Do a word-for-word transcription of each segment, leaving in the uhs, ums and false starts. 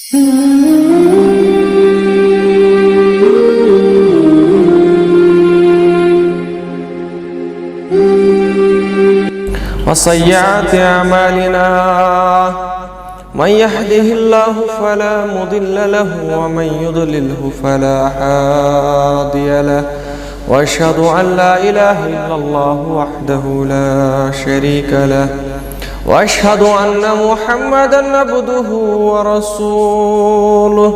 وسيئات أعمالنا. من يهده الله فلا مضل له ومن يضلله فلا هادي له. وأشهد أن لا إله إلا الله وحده لا شريك له. وأشهد أن محمدا عبده ورسوله.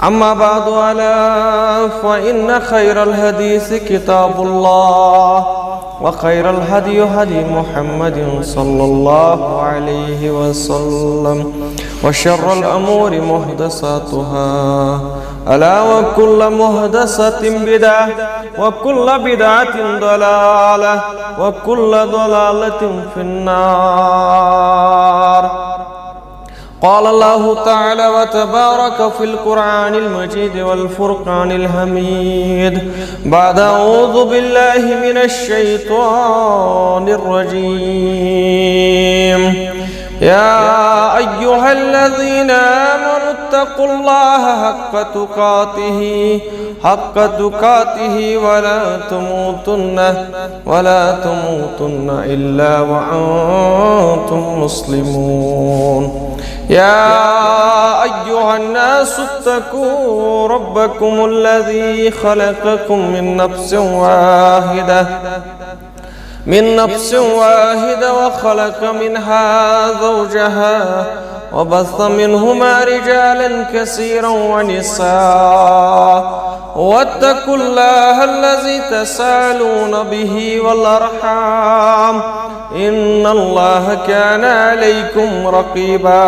أما بعد، ألا فإن خير الحديث كتاب الله، وخير الهدي هدي محمد صلى الله عليه وسلم، وشر الأمور محدثاتها، ألا وكل محدثة بدعة، وكل بدعة ضلالة، وكل ضلالة في النار. قال الله تعالى وتبارك في القرآن المجيد والفرقان الحميد، بعد أعوذ بالله من الشيطان الرجيم. يا أيها الذين آمنوا اتقوا الله حق تقاته، حق تقاته ولا تموتن، ولا تموتن إلا وأنتم مسلمون. يا أيها الناس اتقوا ربكم الذي خلقكم من نفس واحدة، من نفس واحدة وخلق منها زوجها وبث منهما رجالا كثيرا ونساء، واتقوا الله الذي تساءلون به والأرحام، إن الله كان عليكم رقيبا.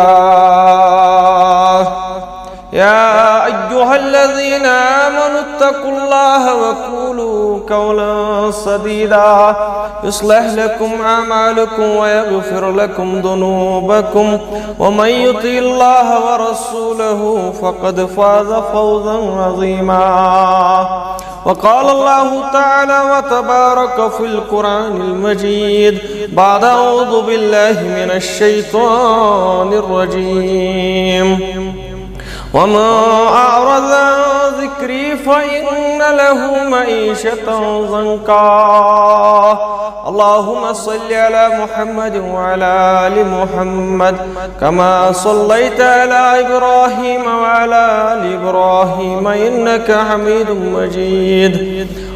يا أيها الذين آمنوا اتقوا الله وقولوا قولا سديدا، يصلح لكم أعمالكم ويغفر لكم ذنوبكم، ومن يطع الله ورسوله فقد فاز فوزا عظيما. وقال الله تعالى وتبارك في القرآن المجيد بعد أعوذ بالله من الشيطان الرجيم: ومن أعرض عن ذكري فإن له معيشة ضنكا. اللهم صل على محمد وعلى آل محمد كما صليت على إبراهيم وعلى آل إبراهيم إنك حميد مجيد.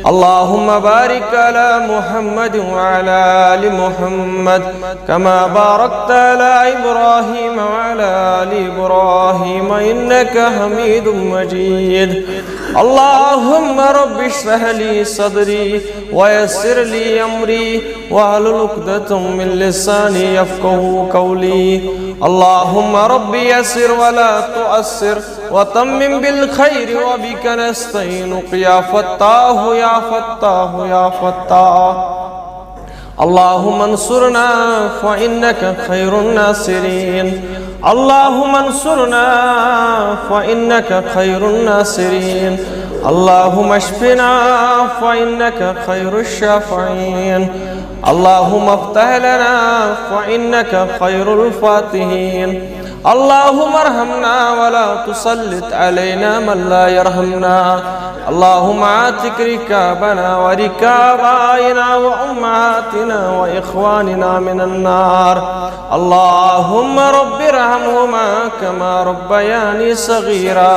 اللهم بارك على محمد وعلى آل محمد كما باركت على إبراهيم وعلى آل إبراهيم إنك حميد مجيد. اللهم رب اشرح لي صدري ويسر لي أمري واحلل عقدة من لساني يفقهوا قولي. اللهم رب يسر ولا تعسر وتمم بالخير وبك نستعينك يا فتاح يا فتاح يا فتاح. اللهم انصرنا فإنك خير الناصرين. اللهم انصرنا فإنك خير الناصرين. اللهم اشفنا فإنك خير الشافعين. اللهم افتح لنا فإنك خير الفاتحين. اللهم ارحمنا ولا تسلط علينا من لا يرحمنا. اللهم اعتق رقابنا ورقاب آبائنا وأمهاتنا وإخواننا من النار. اللهم رب ارحمهما كما ربياني صغيرا.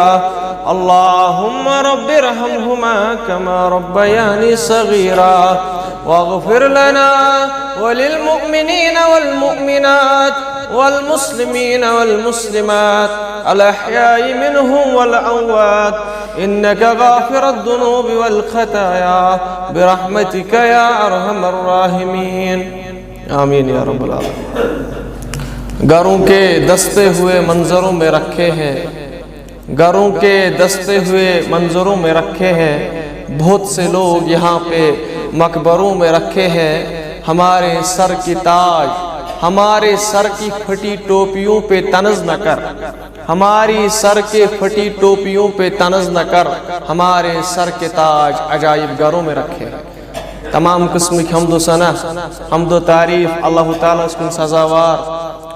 اللهم رب ارحمهما كما ربياني صغيرا. واغفر لنا وللمؤمنين والمؤمنات والمسلمين والمسلمات الأحياء منهم والأموات إنك غافر الذنوب والخطايا برحمتك يا أرحم الراحمين. آمين يا رب العالمين. گھروں کے دھستے ہوئے منظروں میں رکھے ہیں، گھروں کے دھستے ہوئے منظروں میں رکھے ہیں، بہت سے لوگ یہاں پہ مقبروں میں رکھے ہیں۔ ہمارے سر کی تاج، ہمارے سر کی پھٹی ٹوپیوں پہ طنز نہ کر، ہماری سر کے پھٹی ٹوپیوں پہ طنز نہ کر، ہمارے سر کے تاج عجائب گھروں میں رکھے ہیں۔ تمام قسمٕکۍ حمد و ثنا، حمد و تعریف اللہ تعالیٰ ہس کُن سزاوار۔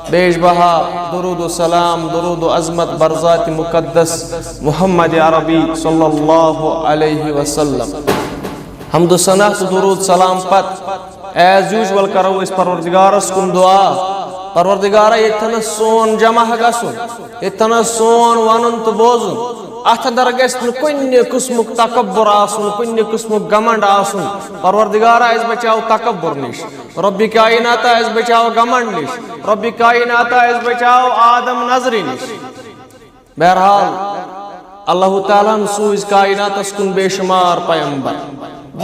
بیش بہا درود و سلام، درود و عظمت بر ذات مقدس محمد عربی صلی اللہ علیہ وسلم۔ حمد و ثنا تہٕ درود سلام پتہٕ as usual کرو أسۍ پروردگارس کُن دعا، پروردگارا، ییٚتہِ تھنس سون جمع گژھُن، ییٚتہِ تھنس سون ونُن تہٕ بوزُن، اتھ اندر گژھِ نہٕ کُنہِ قٕسمُک تکبر آسُن، کُنہِ قٕسمُک گمنڈ آسُن۔ پروردگارا، اسہِ بچاو تکبر نِش۔ رب کائناتا، اسہِ بچاو گمنڈ نِش۔ رب کائناتا، اسہِ بچاو آدم نظرِ نِش۔ بہرحال، اللہ تعالیٰ ہن سوٗزۍ کائناتس کُن بے شمار پیمبر،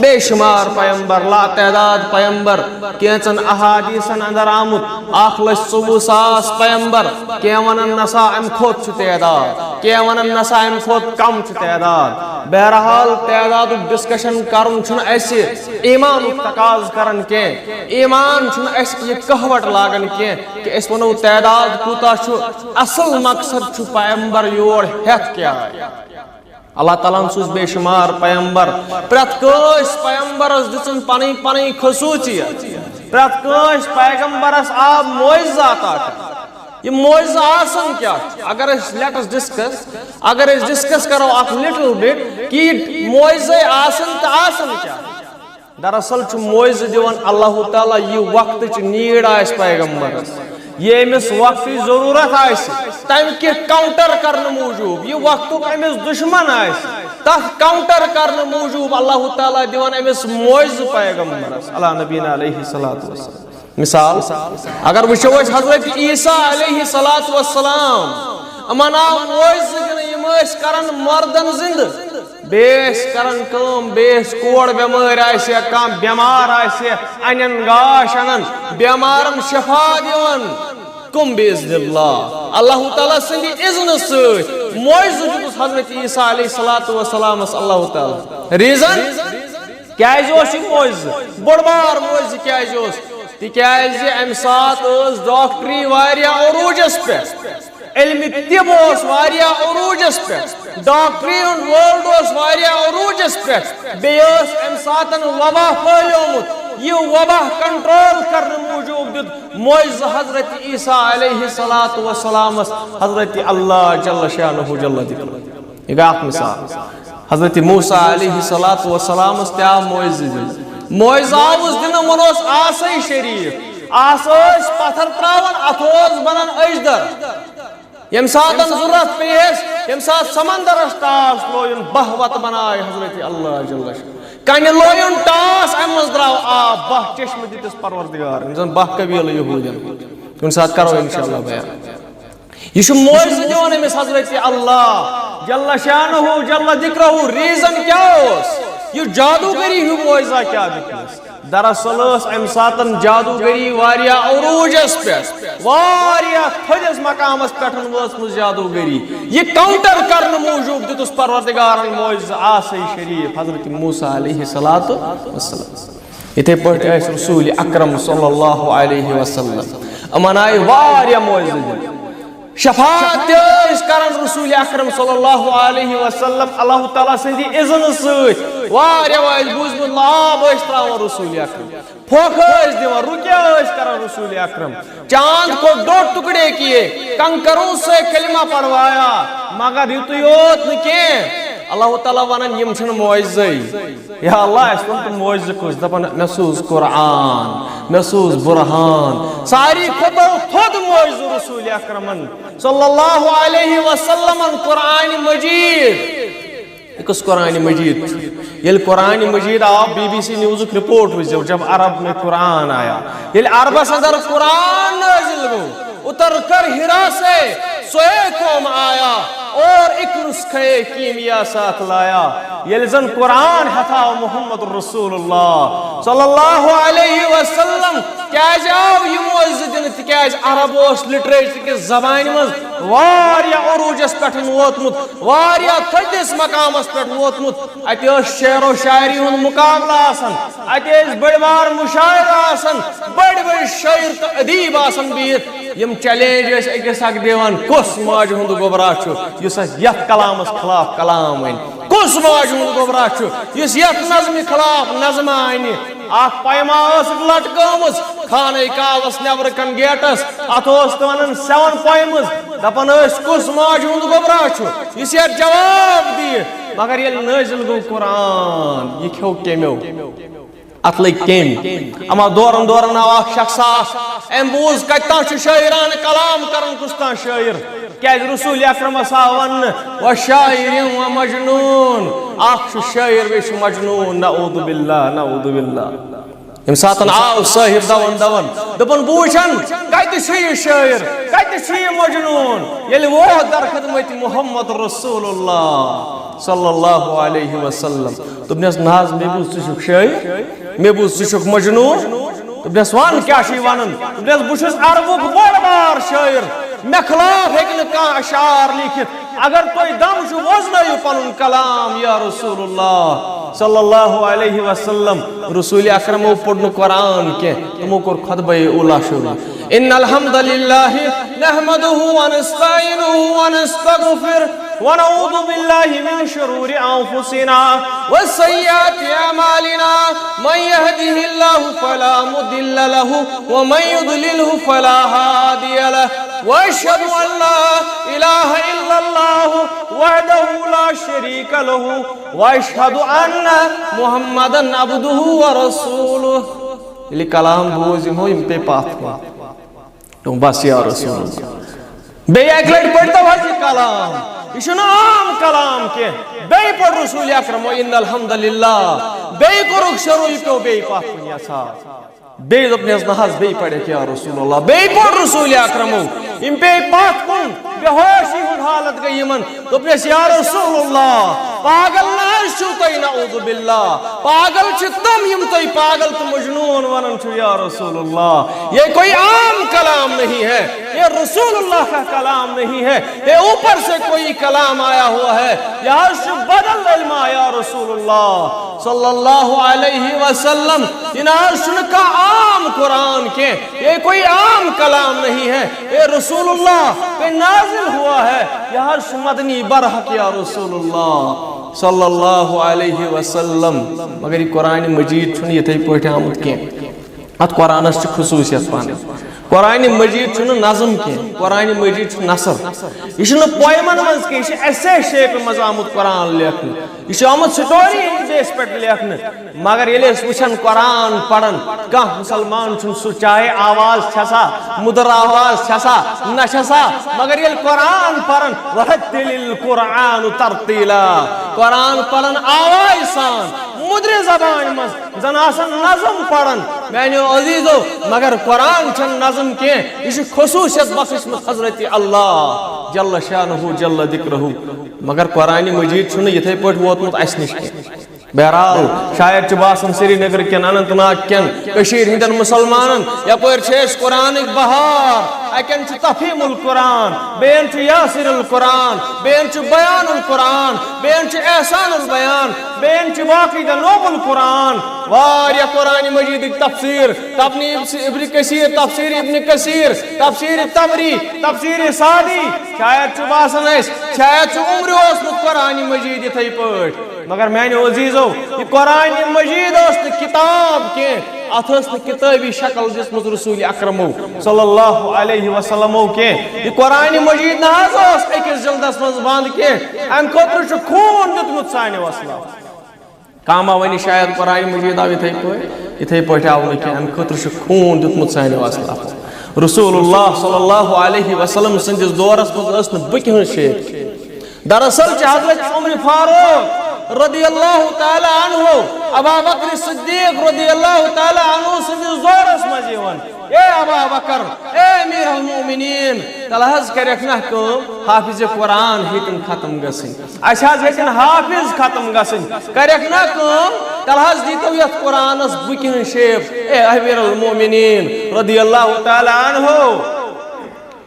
بے شمار پیمبر، لا تعداد پیمبر، کینٛژن احادیثن اندر آمُت اکھ لچھ ژوٚوُہ ساس پیمبر۔ کینٛہہ ونان نسا امہِ کھۄتہٕ چھُ تعداد، کینٛہہ ونان نسا امہِ کھۄتہٕ کم چھُ تعداد۔ بہرحال، تعدادُک discussion کرُن چھُنہٕ اسہِ ایمانُک تقاضہٕ کران کینٛہہ۔ ایمان چھُنہٕ اسہِ یہِ کہوٹ لاگان کینٛہہ کہِ أسۍ ونو تعداد کوٗتاہ چھُ، اصل مقصد چھُ پیمبر یور ہٮ۪تھ کیٛاہ آے۔ اللہ تعالیٰ ہن سوٗز بے شمار پیمبر، پرٛٮ۪تھ کٲنٛسہِ پیمبرس دِژٕن پنٕنۍ پنٕنۍ خصوٗصیت، پرٛٮ۪تھ کٲنٛسہِ پیغمبرس آو معجزہ عطا کرنہٕ۔ یہِ معجزہ آسان کیٛاہ چھُ؟ اگر أسۍ let us discuss، اگر أسۍ discuss کرو اکھ little bit کہِ یہِ معجزے آسان تہٕ آسان کیٛاہ؟ دراصل چھُ معجزٕ دِوان اللہ تعالیٰ، یہِ وقتٕچ need آسہِ پیغمبرس، یہِ أمِس وقتٕچ ضروٗرت آسہِ، تَمہِ کہِ counter کرنہٕ موٗجوٗب، یہِ وقتُک أمِس دُشمن آسہِ، تَتھ counter کرنہٕ موٗجوٗب اللہ تعالیٰ دِوان أمِس معجزٕ پیغمبرس۔ علی نبینا علیہ الصلوۃ والسلام۔ مثال، اگر وٕچھو أسۍ حضرت عیسیٰ علیہ الصلوۃ والسلام، یِمن آو معجزٕ دِنہٕ، یِم ٲسۍ کران مردن زندٕ، بیٚیہِ ٲسۍ کران کٲم، بیٚیہِ ٲسۍ کور بٮ۪مٲرۍ آسہِ یا کانٛہہ بٮ۪مار آسہِ، انن گاش انان، بٮ۪مارن شفا دِوان۔ کم باذن اللہ، اللہ تعالیٰ سٕنٛدِ اذنہٕ سۭتۍ معجزٕ دیُتُس حضرت عیسیٰ علیہ الصلوۃ والسلامس اللہ تعالیٰ۔ Reason؟ کیازِ اوس یہِ معجزٕ؟ بوٚڑ بار معجزٕ کیازِ اوس؟ تِکیازِ امہِ ساتہٕ ٲس ڈاکٹری واریاہ عروٗجس پٮ۪ٹھ، علمِ طب اوس واریاہ عروٗجس پٮ۪ٹھ، ڈاکٹری ہُنٛد world اوس واریاہ عروٗجس پٮ۪ٹھ، بیٚیہِ ٲس امہِ ساتہٕ وبا پھٔہلیومُت۔ یہِ وبا control کرنہٕ موٗجوٗب دیُت معجزٕ حضرت عیسیٰ علیہ الصلوۃ والسلامس حضرت اللہ جل شانہ جل ذکرہ۔ یہِ گٔے اکھ مثال۔ حضرت موسیٰ علیہ الصلوۃ والسلامس تہِ آو معجزٕ دِنہٕ۔ معجزٕ آوُس دِنہٕ، ووٚنُس آسے شریٖف۔ آسہٕ ٲسۍ پتھر تراوان، اتھٕ اوس بنان أجدر۔ ییٚمہِ ساتہٕ ضروٗرت پیٚیَس، ییٚمہِ ساتہٕ سمندرس ٹاس لویُن، بہہ وتہٕ بنایہِ حضرت اللہ جل شانہ۔ کنہِ لویُن ٹاس، امہِ منٛز درٛاو آب، بہہ چشمہٕ دِتِس پروردگارن، یِم زن بہہ قبیلہٕ یہوٗدین۔ کُنہِ ساتہٕ کرو انشاءاللہ بیان۔ یہِ چھُ معجزٕ دِوان أمِس حضرت اللہ جل شانہ جل ذکرہ۔ Reason کیٛاہ اوس؟ یہِ جادوگری ہیوٗ معجزہ کیٛاہ دیُتنَس؟ دراصل ٲس اَمہِ ساتَن جادوگری واریاہ عروٗجَس پٮ۪ٹھ، واریاہ تھٔدِس مقامَس پٮ۪ٹھ وٲژمٕژ جادوگری۔ یہِ counter کرنہٕ موٗجوٗب دیُتُس پروردگارَن معجزٕ آسے شریٖف حضرت موسیٰ علیہ الصلوۃ والسلام۔ یِتھے پٲٹھۍ ٲسۍ رسول اکرم صلی اللہ علیہ وسلم، یِمن آیہِ واریاہ معجزٕ دِنہٕ۔ شفاعت تہِ ٲسۍ کران رسول اکرم صلی اللہ علیہ وسلم، اللہ تعالیٰ سٕنٛدِ اذنہٕ سۭتۍ۔ واریاہ ٲسۍ بوٗزمُت، لاب ٲسۍ تراوان رسول اکرم، پھۄکھ ٲسۍ دِوان، رُقیہ ٲسۍ کران رسول اکرم۔ چاند کو دو ٹکڑے کیے، کنکروں سے کلمہ پڑھوایا، مگر یُتُے یوت نہٕ کینٛہہ، اللہ تعالیٰ ونان، یِم چھِنہٕ معجزے۔ یا اللہ، اَسہِ ووٚن تہٕ معجزٕ کُس؟ دَپان، مےٚ سوٗز قرآن، مےٚ سوٗز برہان۔ ساروی کھۄتہٕ تھوٚد معجزٕ رسول اکرمن صلی اللہ علیہ وسلمن قرآن مجید۔ یہِ کُس قرآن مجید چھُ؟ ییٚلہِ قرآن مجید آو، بی بی سی نیوزُک رپورٹ وٕچھزیو، جب عرب میں قرآن آیا، ییٚلہِ عربس اندر قرآن نٲزِل گوٚو، اتر کر ہرا سے سوئے قوم آیا اور ایک نسخہ کیمیا ساتھ لایا۔ ییٚلہِ زن قرآن ہٮ۪تھ آو محمد رسول اللہ صلی اللہ علیہ وسلم، کیازِ آو یہِ معجزٕ دِنہٕ؟ تِکیازِ عرب اوس لٹریچر کِس زبانہِ منٛز واریاہ عروٗجس پٮ۪ٹھ ووتمُت، واریاہ تھٔدِس مقامس پٮ۪ٹھ ووتمُت۔ اتہِ ٲس شعر و شاعری ہُنٛد مقابلہٕ آسان، اتہِ ٲسۍ بٔڑۍ بار مُشاعرٕ آسان، بٔڑۍ بٔڑۍ شٲعر تہٕ ادیٖب آسان بِہِتھ۔ یِم challenge ٲسۍ أکِس اکھ دِوان، کُس ماجہِ ہُنٛد گوٚبرا چھُ یُس اَسہِ یتھ کلامس خلاف کلام ونہِ؟ کُس ماجہِ ہُنٛد گوٚبرا چھُ یُس یتھ نظمہِ خلاف نظمہ انہِ؟ اکھ پۄیما ٲسٕکھ لٹکٲومٕژ خانہ کعبس نیبرٕ کن گیٹس، اتھ اوس تہِ ونان سیون پۄیمٕژ، دپان ٲسۍ، کُس ماجہِ ہُنٛد گوٚبرا چھُ یُس یتھ جواب دِیہِ؟ مگر ییٚلہِ نٲزِل گوٚو قرآن، یہِ کھیوٚو کیٚمیو، اتھ لٔگۍ کیٚمۍ۔ اما دوران دوران آو اکھ شخصا، أمۍ بوٗز کتہِ تام چھُ شٲعرانہٕ کلام کران کُس تام شٲعر، کیازِ رسول اکرمس آو وننہٕ، "و شاعر و مجنون"، اکھ چھُ شٲعر، بیٚیہِ چھُ مجنون، نعوذ باللہ، نعوذ باللہ۔ ییٚمہِ ساتن آو صاحب دون دون، دوٚپُن، "بہٕ وٕچھن، کتہِ چھُ یہِ شٲعر، کتہِ چھُ یہِ مجنون؟" ییٚلہِ ووت در خدمت محمد رسول اللہ صلی اللہ علیہ وسلم، دوٚپنس، "نہ حظ، مےٚ بوٗز ژٕ چھُکھ شٲعر، مےٚ بوٗز ژٕ چھُکھ مجنون۔" دوٚپنس، "وَن، کیٛاہ چھُے وَنان؟" دوٚپنس، "بہٕ چھُس عربُک بوٚڑ بار شٲعر، مےٚ خلاف ہیٚکہِ نہٕ کانٛہہ اشعار لیٖکھِتھ۔ اگر تُہۍ دم چھِو، وۄزنٲیِو پنُن کلام یا رسول اللہ صلی اللہ علیہ وسلم۔" رسول اکرمو پوٚر نہٕ قرآن کینٛہہ، تِمو کوٚر خطبہ اولا شروع۔ ان الحمد للہ نحمده ونستعینه ونستغفر ونعوذ باللہ من شرور انفسنا وسیئات اعمالنا۔ من يهده الله فلا مضل له ومن يضلله فلا هادي له۔ وأشهد أن لا إله إلا الله وحده لا شريك له وأشهد أن محمدا عبده ورسوله۔ ییٚلہِ کلام بوٗز یِمو، یِم پیٚیہِ پتھ کُن۔ دوٚپُن، "بس یا رسول اللہ۔" بیٚیہِ اَکہِ لَٹہِ پٔرۍتو حظ یہِ کلام۔ یہِ چھُنہٕ عام کلام کینٛہہ۔ بیٚیہِ پوٚر رسول اکرمو، "ان الحمد للہ۔" بیٚیہِ کوٚرُکھ شروع، یہِ پیوٚو بیٚیہِ پتھ کُن یژھان۔ بیٚیہِ دوٚپنَس، "نہ حظ، بیٚیہِ پَرٮ۪کھ یا رسول اللہ۔" بیٚیہِ پوٚر رسول اکرمو۔ یِم پیٚیہِ پَتھ کُن، بے ہوشی ہُنٛد حالت گٔے یِمَن۔ دوٚپنَس، "یا رسول اللہ، پاگل نہ حظ چھِو تُہۍ، نعوذ باللہ۔ پاگل چھِ تِم، یِم تُہۍ پاگل تہٕ مجنون وَنان چھِو، یا رسول اللہ۔ یہ کوئی عام کلام نہیں ہے، یہ رسول اللہ کا کلام نہیں ہے، یہ اوپر سے کوئی کلام آیا ہوا ہے، یہ حظ چھُ بدل علم آیا رسول اللہ صلی اللہ علیہ وسلم۔" یہِ نہ حظ چھُنہٕ کانٛہہ عام قرآن کینٛہہ، یہ کوئی عام کلام نہیں ہے، یہ رسول اللہ پہ نازل ہوا ہے، یہ حظ چھُ مدنی برحق یا رسول اللہ صلی اللہ علیہ وسلم۔ مگر یہِ قرآن مجید چھُنہٕ یِتھَے پٲٹھۍ آمُت کینٛہہ۔ اتھ قرآنس چھِ خصوٗصیت پانہٕ۔ قرآن مجید چھُنہٕ نظم کینٛہہ، قرآن مجید چھُ نثر۔ یہِ چھُنہٕ پویمن منٛز کینٛہہ، یہِ چھُ ایسے شیپہِ منٛز آمُت قرآن لیکھنہٕ۔ یہِ چھُ آمُت سٹوری ہٕنٛدِس بیسہِ پٮ۪ٹھ لیکھنہٕ۔ مگر ییٚلہِ أسۍ وٕچھان قرآن پران، کانٛہہ مُسلمان چھُنہٕ سُہ، چاہے آواز چھےٚ سا، مٔدٕر آواز چھےٚ سا، نہ چھےٚ سا، مگر ییٚلہِ قرآن پران، ورتل القرآن ترتیلا، قرآن پران آوازِ سان، مٔدرِ زبانہِ منٛز، زن آسان نظم پران۔ میانیو عزیزو، مگر قرآن چھنہٕ نظم کینٛہہ، یہِ چھُ خصوٗصیت بخشمٕژ حضرت اللہ جل شانہ جل ذکرہ۔ مگر قرآن مجید چھُنہٕ یِتھے پٲٹھۍ ووتمُت اسہِ نِش کینٛہہ۔ بہرحال، شاید چھُ باسان سرینگر کٮ۪ن، اننت ناگ کٮ۪ن، کٔشیٖرِ ہٕنٛدٮ۪ن مُسلمانن، یپٲرۍ چھِ أسۍ قرآنٕکۍ بہار، اَتٮ۪ن چھُ تفہیم القرآن، بیٚین چھُ یاسر القرآن، بیٚین چھُ بیان القرآن، بیٚین چھُ احسان البیان، بیٚین چھُ باقی جنوب القرآن۔ واریاہ قرآن مجیدٕکۍ تفسیر، تفنی ابن کثیر، تفسیر ابن کثیر، تفسیر طبری، تفسیر سعدی۔ شاید چھُ باسان اَسہِ، شاید چھُ عمرِ اوسمُت قرآن مجید یِتھے پٲٹھۍ۔ مگر میانیو عزیزو، یہِ قرآن مجید ٲس نہٕ کتاب کینٛہہ، اتھ ٲس نہٕ کتابی شکل دِژمٕژ رسول اکرمو صلی اللہ علیہ وسلمو کینٛہہ۔ یہِ قرآن مجید نہ حظ اوس أکِس جلدس منٛز بنٛد کینٛہہ، امہِ خٲطرٕ چھُ خوٗن دیُتمُت سانیو اسلافو۔ کانٛہہ ما ونہِ شاید قرآن مجید آو یِتھے پٲٹھۍ، یِتھے پٲٹھۍ آو نہٕ کینٛہہ، امہِ خٲطرٕ چھُ خوٗن دیُتمُت سانیو اسلافو۔ رسول اللہ صلی اللہ علیہ وسلم سٕنٛدِس دورس منٛز ٲس نہٕ بُکہِ ہٕنٛز شیپ۔ دراصل چھِ حضرت عمر فاروق رضی اللہ تعالیٰ عنہ، ابا بکر صدیق رضی اللہ تعالیٰ عنہ سٕنٛدِس دورس منٛز یِوان۔ اے ابا بکر، اے امیر المومنین، تیٚلہِ حظ کَرٮ۪کھ نہ کٲم، حافظ قرآن ہیٚتِن ختم گژھٕنۍ۔ اَسہِ حظ ہیٚتِن حافظ ختم گژھٕنۍ۔ کَرٮ۪کھ نہ کٲم، تیٚلہِ حظ دیٖتو یَتھ قرآنَس بُکہِ ہٕنٛز شیپ۔ اے امیر المومنین رضی اللہ تعالیٰ عنہ۔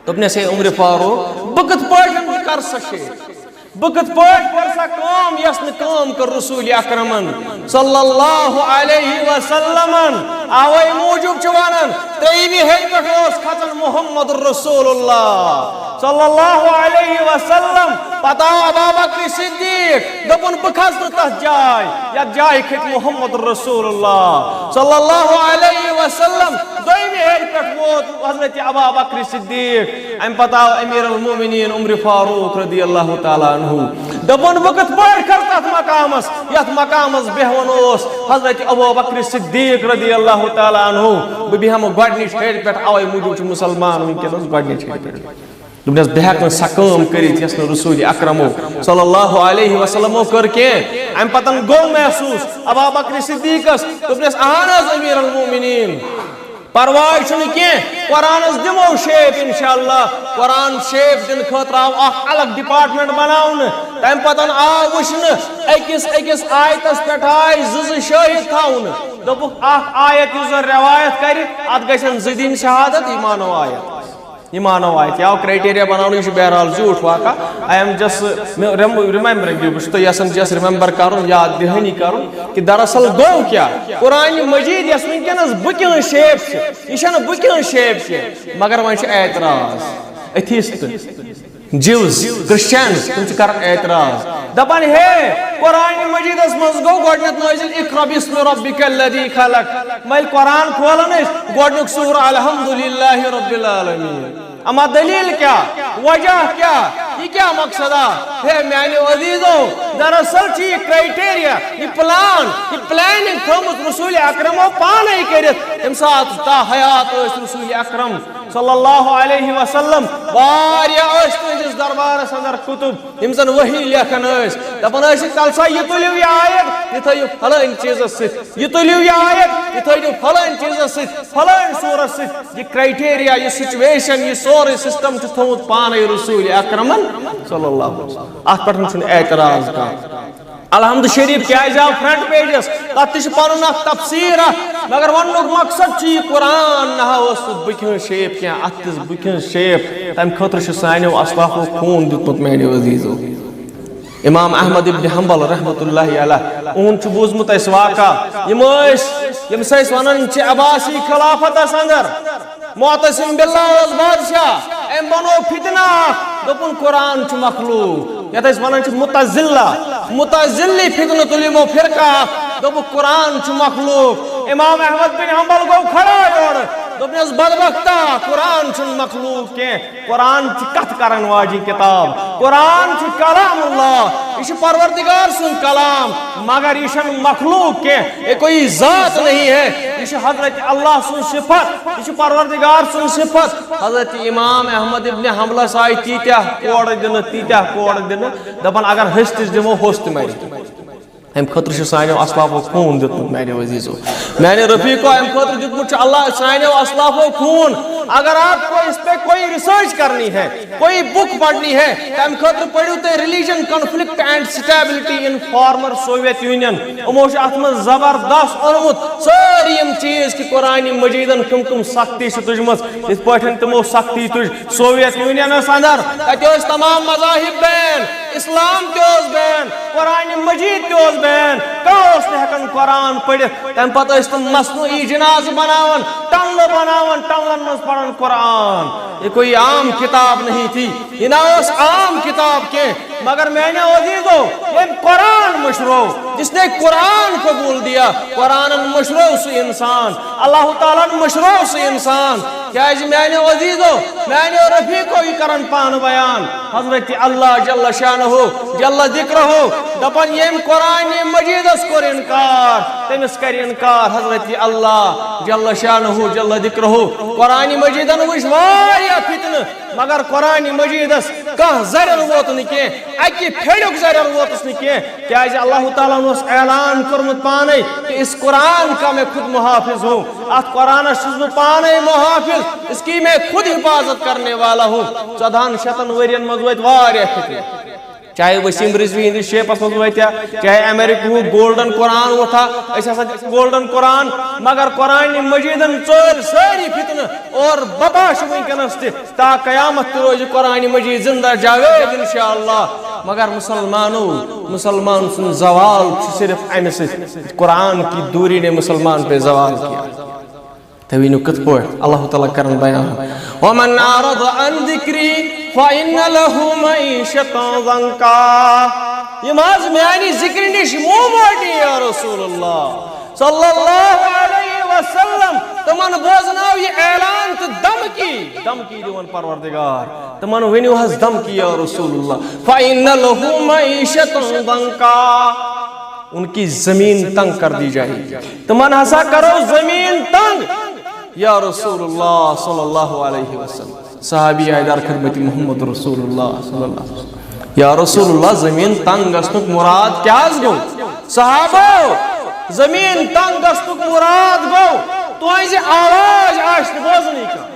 دوٚپنَس، "ہے عمر فاروق، بہٕ کِتھ پٲٹھۍ کَرٕ سۄ شیپ؟ بہٕ کِتھ پٲٹھۍ کَرٕ سۄ کٲم یۄس نہٕ کٲم کٔر رسول اکرمن صلی اللہ علیہ وسلمن؟" اوے موٗجوٗب چھُ وَنان، ترٛیٚیِمہِ ہیٚرِ پٮ۪ٹھ اوس کھژان محمد رسول اللہ صلی اللہ علیہ علیہ وسلم۔ پتہٕ آو ابا بکر صدیق، دوٚپُن، "بہٕ کھسہٕ نہٕ تتھ جاے، یتھ جایہِ کھٔتۍ محمد رسول اللہ صلی اللہ علیہ وسلم۔" دوٚیمہِ ہیٚرِ پٮ۪ٹھ ووت حضرت ابا بکر صدیق۔ امہِ پتہٕ آو امیر المومنین عمر فاروق رضی اللہ تعالیٰ عنہ۔ دوٚپُن، "بہٕ کِتھ پٲٹھۍ کھسہٕ تتھ مقامس، یتھ مقامس بیہوان اوس حضرت ابو بکر صدیق رضی اللہ تعالیٰ عنہ؟ بہٕ بیہمہٕ گۄڈنِچ ہیٚرِ پٮ۪ٹھ، اوے موٗجوٗب چھُ مسلمان وٕنکیٚنس گۄڈنِچ ہیٚرِ پٮ۪ٹھ۔" دوٚپنَس، "بہٕ ہٮ۪کہٕ نہٕ سۄ کٲم کٔرِتھ یۄس نہٕ رسول اکرمو صلی اللہ علیہ وسلمو کٔر کینٛہہ۔" امہِ پتہٕ گوٚو محسوس ابا بکر صدیقس، دوٚپنس، "اہن حظ امیر المومنین، پرواے چھُنہٕ کینٛہہ، قرآنس دِمو شیپ انشاءاللہ۔" قرآن شیپ دِنہٕ خٲطرٕ آو اکھ الگ ڈپارٹمنٹ بناونہٕ۔ تمہِ پتہٕ آو وٕچھنہٕ أکِس أکِس آیتس پٮ۪ٹھ آیہِ زٕ زٕ شٲہد تھاونہٕ۔ دوٚپُکھ، اکھ آیت یُس زن روایت کرِ، اتھ گژھن زٕ دِنۍ شہادت، یہِ مانو آیت۔ یہِ مانو آیت، یہِ آو کرائٹیریا بناونہٕ، یہِ چھُ بہرحال زیوٗٹھ واقعہ۔ I am just remembering you، بہٕ چھُس تۄہہِ یژھان just remember کرُن، یاد دہٲنی کرُن کہِ دراصل گوٚو کیٛاہ۔ قرآن مجید یۄس وٕنکیٚنس بُکہِ ہٕنٛز شیپ چھِ، یہِ چھَنہٕ بُکہِ ہٕنٛز شیپ کینٛہہ، مگر وۄنۍ چھُ اعتراض۔ ایتھیسٹ، جیوز، کرسچنز، تِم چھِ کران اعتراض، دپان، "ہے، قرآن مجیدس منٛز گوٚو گۄڈٕنیتھ نٲزِل اقرأ باسم ربک الذی خلق۔" مگر قرآن کھولان أسۍ، گۄڈٕنیُک سورہ الحمدللہ رب العالمین۔ اما دلیل کیٛاہ؟ وجہ کیٛاہ؟ یہِ کیٛاہ مقصد آ؟ ہے میانیو عزیزو، دراصل چھِ یہِ کرائٹیریا، یہِ پلان، یہِ پلاننگ تھٲومٕژ رسول اکرمو پانے کٔرِتھ، ییٚمہِ ساتہٕ تا حیات ٲسۍ رسول اکرم صلی اللہ علیہ وسلم۔ واریاہ ٲسۍ تُہنٛدِس دربارس اندر کتب، یِم زن وحی لیکھان ٲسۍ، دپان ٲسۍ، "تل سا یہِ تُلِو یہِ آیت، یہِ تھٲیِو فلٲنۍ چیٖزس سۭتۍ، یہِ تُلِو یہِ آیت، یہِ تھٲیِو فلٲنۍ چیٖزس سۭتۍ، فلٲنۍ سورس سۭتۍ۔" یہِ کرائٹیریا، یہِ سچویشن، یہِ سورُے سسٹم چھُ تھوٚومُت پانے رسول اکرمن صلی اللہ علیہ وسلم۔ اتھ پٮ۪ٹھ چھُنہٕ اعتراض کانٛہہ۔ الحمد شریف کیازِ آو فرنٹ پیجس؟ تتھ تہِ چھُ پنُن اکھ تفسیر اکھ، مگر وننُک مقصد چھُ، یہِ قرآن نہ اوس سُہ بُکہِ ہٕنٛز شیپ کینٛہہ، اتھ تہِ ٲس بُکہِ ہٕنٛز شیپ۔ تمہِ خٲطرٕ چھُ سانیو اسلافو خوٗن دیُتمُت، میانیو عزیزو۔ امام احمد ابن حنبل رحمۃ اللہ علیہ، اُہُنٛد چھُ بوٗزمُت اَسہِ واقعہ۔ یِم ٲسۍ، ییٚمِس أسۍ وَنان چھِ عباسی خلافتس اندر، معتصم باللہ اوس بادشاہ، أمۍ بنوو فتنہ اکھ، دوٚپُن، "قرآن چھُ مخلوق"۔ یتھ أسۍ وَنان چھِ متزلہ، متزلی فتنہ تُل یِمو فرقہ اکھ، دوٚپُکھ، "قرآن چھُ مخلوق"۔ امام احمد بن حنبل گوٚو کھڑا یورٕ، دوٚپنس، "بدبختا، قرآن چھُنہٕ مخلوق کینٛہہ۔" قرآن چھِ کتھ کرن واجی کتاب۔ قرآن چھُ کلام اللہ۔ یہِ چھُ پروردگار سُنٛد کلام، مگر یہِ چھُنہٕ مخلوق کینٛہہ۔ یہ کوئی ذات نہیں ہے۔ یہِ چھُ حضرت اللہ سُنٛد صفت۔ یہِ چھُ پروردگار سُنٛد صفت۔ حضرت امام احمد ابن حنبلس آیہِ تیٖتیٛاہ کوڑٕ دِنہٕ، تیٖتیٛاہ کوڑٕ دِنہٕ، دپان، اگر ہسہِ تہِ دِمو، ہوٚس تہِ مرِ۔ امہِ خٲطرٕ چھُ سانیو اسلافو خوٗن دیُتمُت، میانیو عزیزو۔ میانیو رفیقو، امہِ خٲطرٕ دیُتمُت چھُ اللہ، سانیو اسلافو خوٗن۔ اگر آپ کو اس پہ کوئی ریسرچ کرنی ہے، کوئی بک پڑھنی ہے، تمہِ خٲطرٕ پٔرِو تُہۍ Religion, Conflict and Stability in Former Soviet Union۔ یِمو چھُ اتھ منٛز زبردست اوٚنمُت سٲری یِم چیٖز کہِ قرآن مجیدن کٕم کٕم سختی چھِ تُجمٕژ، یِتھ پٲٹھۍ تِمو سختی تُج سوویت یونینس اندر۔ تتہِ ٲسۍ تمام مذاہب بین، اسلام تہِ اوس بین، قرآن مجید تہِ اوس بین، کانٛہہ اوس نہٕ ہٮ۪کان قرآن پٔرِتھ۔ تمہِ پتہٕ ٲسۍ تِم مصنوعی جنازٕ بناوان، ٹنلہٕ بناوان، ٹنلن منٛز پران قرآن۔ یہ کوئی عام کتاب نہیں تھی، یہ نہ اوس عام کتاب کینٛہہ۔ مگر میانیو عزیزو، ییٚمۍ قرآن مٔشرو، جس نے قرآن کو بھول دیا، قرآنن مٔشرو سُہ انسان، اللہ تعالیٰ ہن مٔشرو سُہ انسان۔ کیازِ میانیو عزیزو، میانیو رفیقو، یہِ کرن پانہٕ بیان حضرت اللہ جل شانہ جل ذکرہ، دپان، ییٚمۍ قرآن مجیدس کوٚر انکار، تٔمِس کرِ انکار حضرت اللہ جل شانہ جل ذکرہ۔ قرآن مجیدن وٕچھ واریاہ فتنہٕ، مگر قرآن مجیدس کانٛہہ ضرر ووت نہٕ کینٛہہ، اکہِ پھیڑیُک ضرر ووتُس نہٕ کینٛہہ، کیازِ اللہ تعالیٰ ہن اوس اعلان کوٚرمُت پانے کہ اس قرآن کا میں خود محافظ ہوں، اتھ قرآنس چھُس بہٕ پانے محافظ، اس کی میں خود حفاظت کرنے والا ہوں۔ ژۄدہن شتن ؤرین منٛز وٲتۍ واریاہ فتنہٕ۔ چاہے وسیم رضوی ہٕنٛدِس شیپس منٛز وٲتیا، چاہے امریکہُک گولڈن قرآن ووتھا، أسۍ ہسا چھِ گولڈن قرآن، مگر قرآن مجیدن ژٲلۍ سٲری فتنہٕ اور وبا چھِ وٕنکیٚنس تہِ، تا قیامت تہِ روزِ قرآن مجید زندہ جاوید انشاءاللہ۔ مگر مسلمانو، مسلمان سُنٛد زوال چھُ صرف امہِ سۭتۍ، قرآن کی دوری نے مسلمان پہ زوال کیا۔ تُہۍ ؤنِو کِتھ پٲٹھۍ؟ اللہ تعالیٰ کرن بیان، "ومن اعرض عن ذکری فإن له معيشة ضنكا۔ یِم حظ میانہِ ذِکرِ نِش مُنہ موڑنہِ یا رسول اللہ صلی اللہ علیہ وسلم، تِمن بوزناو یہِ اعلان تہٕ دھمکی، دھمکی دِوان پروردگار، تِمن ؤنِو حظ دھمکی یا رسول اللہ، فإن له معيشة ضنكا، ان کی زمین تنگ کر دی جائے گی، تِمن ہسا کرو زمین تنگ یا رسول اللہ صلی اللہ علیہ وسلم۔ صحابی آیہِ در خدمت محمد رسول اللہ صلی اللہ علیہ وسلم، یا رسول اللہ، زمین تنگ گژھنُک مراد کیٛاہ حظ گوٚو؟ صحابو، زمین تنگ گژھنُک مراد گوٚو تُہنٛزِ آواز آسہِ نہٕ بوزنٕے کانٛہہ۔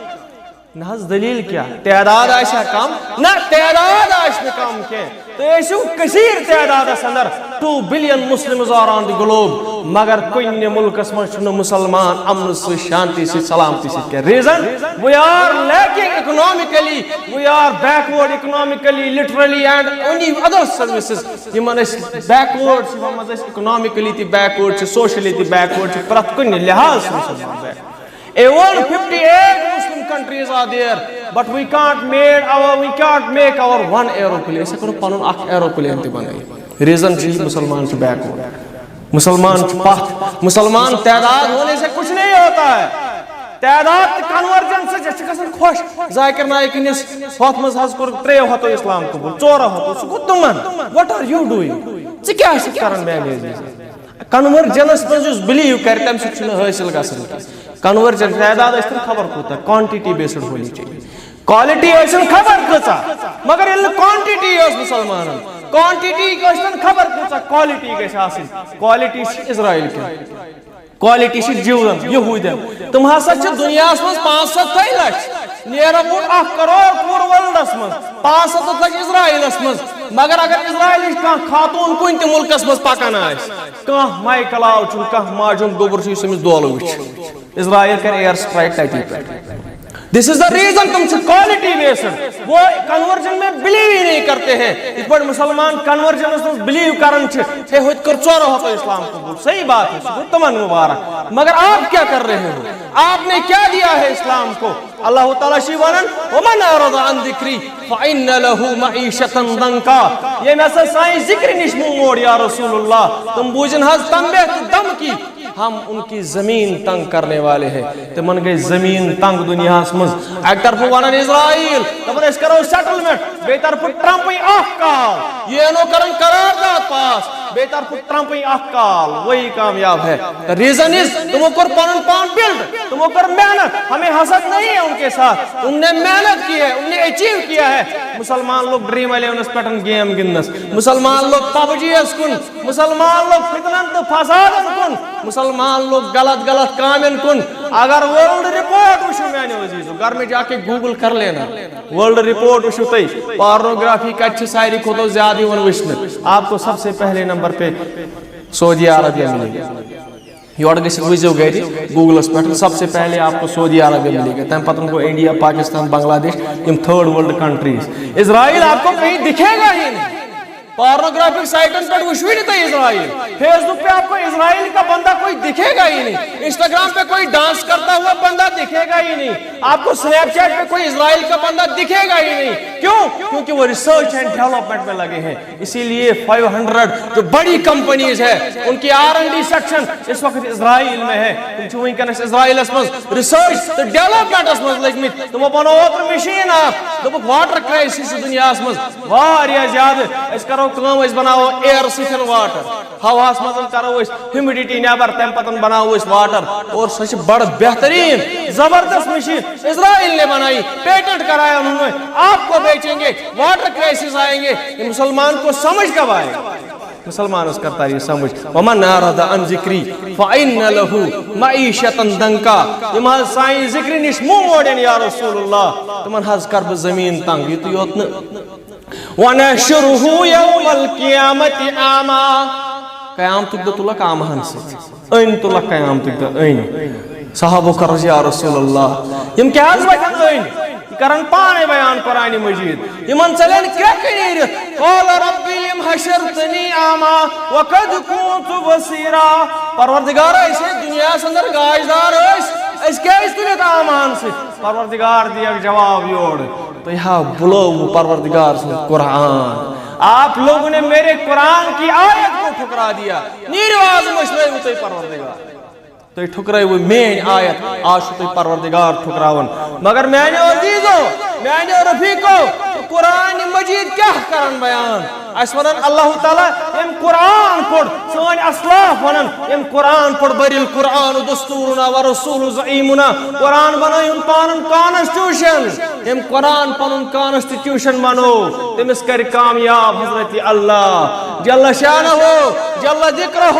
نہ حظ، دلیل کیٛاہ؟ تعداد آسہِ ہا کم؟ نہ، تعداد آسہِ نہٕ کم کینٛہہ۔ تُہۍ ٲسِو کثیر تعدادس اندر، two billion Muslims are on the globe، مگر کُنہِ مُلکس منٛز چھُنہٕ مُسلمان امنہٕ سۭتۍ، شانتی سۭتۍ، سلامتی سۭتۍ کینٛہہ۔ Reason؟ We are lacking economically, we are backward economically, literally and any other services۔ یِمن أسۍ backward چھِ، یِمن منٛز أسۍ economically تہِ backward چھِ، socially تہِ backward چھِ، پرٛٮ۪تھ کُنہِ لحاظ چھِ مُسلمان backward۔ Even fifty eight Muslim countries are there, but we can't made our, we can't make our one aeroplane۔ أسۍ ہٮ۪کو نہٕ پنُن اکھ aeroplane تہِ بنٲیِتھ۔ Reason چھُ یہِ، مُسلمان چھُ backward، مُسلمان چھُ پتھ، مُسلمان تعداد ہونے سے کچھ نہیں ہوتا ہے۔ تعداد تہٕ convergence سۭتۍ أسۍ چھِ گژھان خۄش۔ ذاکر نایِک نِس ہۄتھ منٛز حظ کوٚر ترٛیٚیو ہتو اسلام قبول، ژورو ہتو، سُہ گوٚو تِمن۔ What are you doing؟ ژٕ کیٛاہ چھُکھ کران میانہِ عزیز؟ Convergence منٛز یُس believe کرِ، تَمہِ سۭتۍ چھُنہٕ حٲصِل گژھان کینٛہہ۔ Convergence، تعداد ٲسۍتن خبر کوٗتاہ، quantity based ہونی چاہیے۔ Quality ٲسِن خبر کۭژاہ، مگر ییٚلہِ نہٕ quantity ٲس مُسلمانن، quantity ٲسۍتن خبر کۭژاہ، quality گژھِ آسٕنۍ۔ Quality چھِ اسرائیل کٮ۪ن، quality چھِ جیوٗزن، یہوٗدٮ۪ن۔ تِم ہسا چھِ دُنیاہس منٛز پانٛژھ ستھ لچھ، near about اکھ کرور پوٗرٕ worldس منٛز، پانٛژھ ستھ لچھ اسرائیلس منٛز۔ مگر اگر اسرائیلٕچ کانٛہہ خاتوٗن کُنہِ تہِ مُلکس منٛز پکان آسہِ، کانٛہہ ماے کلاو چھُنہٕ، کانٛہہ ماجہِ ہُنٛد گوٚبُر چھُ، یُس أمِس دولہٕ وٕچھِ۔ اسرائیل کرِ air strike تتی پٮ۪ٹھ۔ This is the reason، تِم چھِ quality based۔ وہ conversion میں believe ہی نہیں کرتے ہیں۔ یِتھ پٲٹھۍ مُسلمان conversion منٛز believe کران چھِ، ہے، ہُتہِ کوٚر ژورو ہتو اسلام قبول۔ صحیح بات ہے، سُہ گوٚو تِمن مبارک۔ مگر آپ کیا کر رہے ہو؟ آپ نے کیا دیا ہے اسلام کو؟ اللہ تعالیٰ چھِ ونان، ومن اعرض عن ذکری فإن له معیشة ضنکا۔ ییٚمۍ ہسا سانہِ ذِکرِ نِش مُنہ موڑ یا رسول اللہ، تِم بوٗزِن حظ تنبیہ تہٕ دھمکی۔ ہم ان کی زمین تنگ کرنے والے ہیں۔ تِمن گٔے زمین تنگ دُنیاہس منٛز۔ اکہِ طرفہٕ ونان اسرائیل، دپان أسۍ کرو settlement، بیٚیہِ طرفہٕ ٹرمپٕے اکھ کال، یو این او کران قرارداد پاس، بیٚیہِ طرفہٕ ٹرمپٕے اکھ کال، وہی کامیاب ہے۔ Reason is، تِمو کوٚر پنُن پان build، تِمو کٔر محنت، ہمیں حسد نہیں ہے ان کے ساتھ، ان نے محنت کی ہے، ان نے achieve کیا ہے۔ مُسلمان لوٚگ Dream Elevenس پٮ۪ٹھ game گِنٛدنس، مُسلمان لوٚگ پب جی یس کُن، مُسلمان لوٚگ فتنن تہٕ فسادن کُن، مُسلمان لوٚگ غلط غلط کامٮ۪ن کُن۔ اگر world report وٕچھِو میانیو عزیزو، گھر میں جا کے Google کر لینا، world report وٕچھِو تُہۍ، pornography کتہِ چھِ ساروی کھۄتہٕ زیادٕ یِوان وٕچھنہٕ؟ آپ کو سب سے پہلے نمبر پہ سعودی عربیہ مِلے گا۔ یورٕ گٔژھِتھ وٕچھزیو گرِ Googleس پٮ۪ٹھ، سب سے پہلے آپ کو سعودی عربیہ مِلے گا، تَمہِ پتہٕ گوٚو انڈیا، پاکستان، بنگلہ دیش، یِم third world countries۔ اسرائیل آپ کو کہیں دکھے گا ہی نہیں۔ پارنوگرافک سائٹن پہ وٕچھوٕے نہٕ تُہۍ اسرائیل۔ Facebook پہ آپ کو اسرائیل کا بندہ کوئی دکھے گا ہی نہیں۔ Instagram پہ کوئی ڈانس کرتا ہوا بندہ دکھے گا ہی نہیں۔ آپ کو Snapchat پہ کوئی اسرائیل کا بندہ دکھے گا ہی نہیں۔ کیوں؟ کیونکہ وہ research and development میں لگے ہیں۔ اسی لیے five hundred جو بڑی companies ہے، ان کی آر اینڈ ڈی سیکشن اس وقت اسرائیل میں ہے۔ تِم چھِ وٕنکیٚنس اسرائیلس منٛز research تہٕ developmentس منٛز لٔگۍ مٕتۍ۔ تِمو بنوو اوترٕ مِشیٖن اکھ، دوٚپُکھ water crisis چھُ دُنیاہس منٛز واریاہ زیادٕ۔ أسۍ کرو کٲم، أسۍ بناوو air سۭتۍ water۔ ہوہَس منٛز کرو أسۍ humidity نٮ۪بر، تَمہِ پتہٕ بناوو أسۍ water۔ اور سۄ چھِ بڑٕ بہتریٖن، زبردست مِشیٖن۔ اسرائیل نے بنائی، patent کرایا انہوں نے۔ آپ کو بیچیں گے، water crisis آئیں گے۔ یہ مسلمان کو سمجھ کب آئے؟ مسلمانس کر تاری سمجھ۔ ومن اعرض عن ذکری فإن له معیشة ضنکا۔ یِم حظ سانہِ ذِکرِ نِش مُنہ موڑن یا رسول اللہ، تِمن حظ کر بہٕ زٔمیٖن تنگ۔ یِتُے یوت نہٕ، ونحشرہ یوم القیامۃ اعمی۔ قیامتُک دۄہ تُلکھ اعماہن سۭتۍ۔ أنۍ تُلکھ قیامتُک دۄہ، أنۍ۔ صحابو کٔر عرض، یا رسول اللہ، یِم کیٛازِ وَتھن أنۍ؟ یہِ کرن پانے بیان قرآن مجید۔ یِمن ژَلن کرٛٮ۪کہٕ نیٖرِتھ۔ قال رب لم حشرتنی اعمی وقد کنت بصیرا۔ پروردگارا، أسۍ ٲسۍ دُنیاہس اندر گاشدار ٲسۍ، أسۍ کیٛازِ تُلِتھ اعماہن سۭتۍ؟ پروردگار دِیَکھ جواب یورٕ۔ تُہۍ ہا بُلٲوٕ پروردگار سُنٛد قرآن۔ آپ لوگوں نے میرے قرآن کی آیت کو ٹھکرا دیا۔ نیٖرِو آز مٔشرٲوٕ تُہۍ پروردگار۔ تُہۍ ٹھُکرٲوٕ میٲنۍ آیت، آز چھُو تُہۍ پروردگار ٹھُکراوان۔ مگر میانیو عزیزو، میانیو رفیقو، قرآن مجید کیٛاہ کرن بیان؟ اَسہِ وَنان اللہ تعالیٰ، ییٚمۍ قرآن پوٚر، سٲنۍ اسلاف وَنان، ییٚمۍ قرآن پوٚر، بل القرآن دستورنا و رسول زعیمنا۔ قرآن بنٲیُن پانن constitution۔ ییٚمۍ قرآن پنُن constitution بنوو، تٔمِس کرِ کامیاب حضرت اللہ جل شانہ، جل ذکرہ۔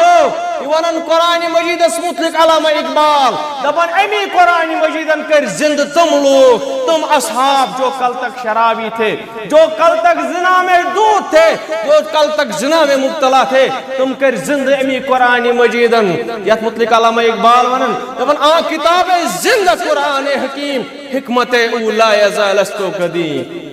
یہِ وَنان قرآن مجیدس متعلق علامہ اقبال، دپان، امی قرآن مجیدن کٔرۍ زندٕ تِم لوٗکھ، تِم اصحاب جو کل تک شرابی تھے، جو کل تک زنا میں دود تھے، جو کل تک زنا میں مبتلا تھے، تِم کٔرۍ زندٕ امی قرآن مجیدن۔ یتھ متعلق علامہ اقبال ونان، دپان، آ کتاب زندہ قرآن حکیم، حکمت او لا یزال است و قدیم۔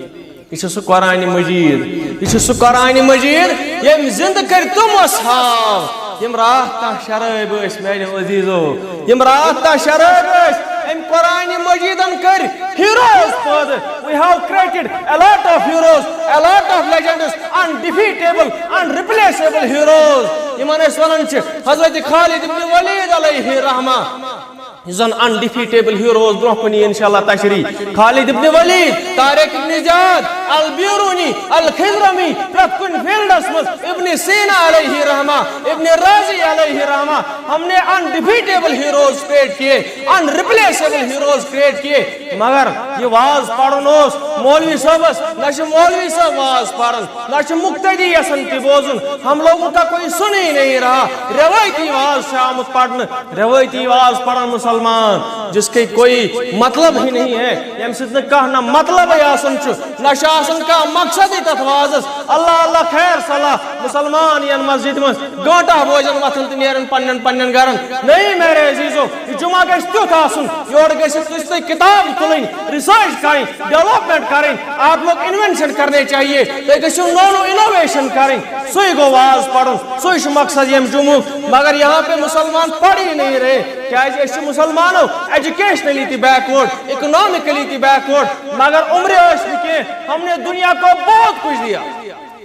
یہ چھُ سُہ قرآن مجید، یہ چھُ سُہ قرآن مجید، ییٚمۍ زندٕ کٔرۍ تِم اصحاب، یِم راتھ تام شرٲبۍ ٲسۍ، میانیو عزیزو، یِم راتھ تام شرٲبۍ ٲسۍ، أمۍ قرآن مجیدن کٔرۍ heroes پٲدٕ۔ We have created a lot of heroes, a lot of legends, undefeatable, unreplaceable heroes۔ یِمن أسۍ ونان چھِ حضرت خالد ابن ولید علیہ رحمہ، یُس زن undefeatable heroes، برونٛہہ کُن یی انشاءاللہ تشریح۔ خالد ابن ولید، طارق ابن زیاد، البیرونی، الخضرمی، پرٛٮ۪تھ کُنہِ fieldس منٛز، ابن سینا علیہ رحمہ، ابن رازی علیہ رحمہ، ہم نے undefeatable heroes create کیے، unreplaceable heroes create کیے۔ مگر یہِ واز پرُن اوس مولوی صٲبس، نہ چھُ مولوی صٲب واز پران، نہ چھُ مقتدی یژھان تہِ بوزُن۔ ہم لوگوں کا کوئی سن ہی نہیں رہا۔ روایتی واز چھُ آمُت پرنہٕ، روایتی واز پران مسلمان، جس کے کوئی مطلب ہی نہیں ہے، ییٚمہِ سۭتۍ نہٕ کانٛہہ نہ مطلبٕے آسان چھُ، نہ چھُ آسان کانٛہہ مقصدٕے تتھ وازس۔ اللہ اللہ خیر صلاح، مسلمان یِن مسجد منٛز، گٲنٹہٕ بوزن وۄتھان تہٕ نیران پننٮ۪ن پننٮ۪ن گرن۔ نہیں میرے عزیزو، یہِ جمعہ گژھِ تیُتھ آسُن، یورٕ گٔژھِتھ گٔژھِ تُہۍ کتاب تُلٕنۍ، research کرٕنۍ، development کرٕنۍ، آپ لوگ invention کرنے چاہیے، تُہۍ گٔژھِو نوٚو نوٚو innovation کرٕنۍ۔ سُے گوٚو واز پرُن، سُے چھُ مقصد ییٚمہِ جمعُک۔ مگر یہاں پہ مسلمان پڑھ ہی نہیں رہے، کیازِ أسۍ چھِ مسلمانو educationally تہِ backward، economically تہِ backward، مگر عمرِ ٲسۍ نہٕ کینٛہہ۔ ہم نے دنیا کو بہت کچھ دیا۔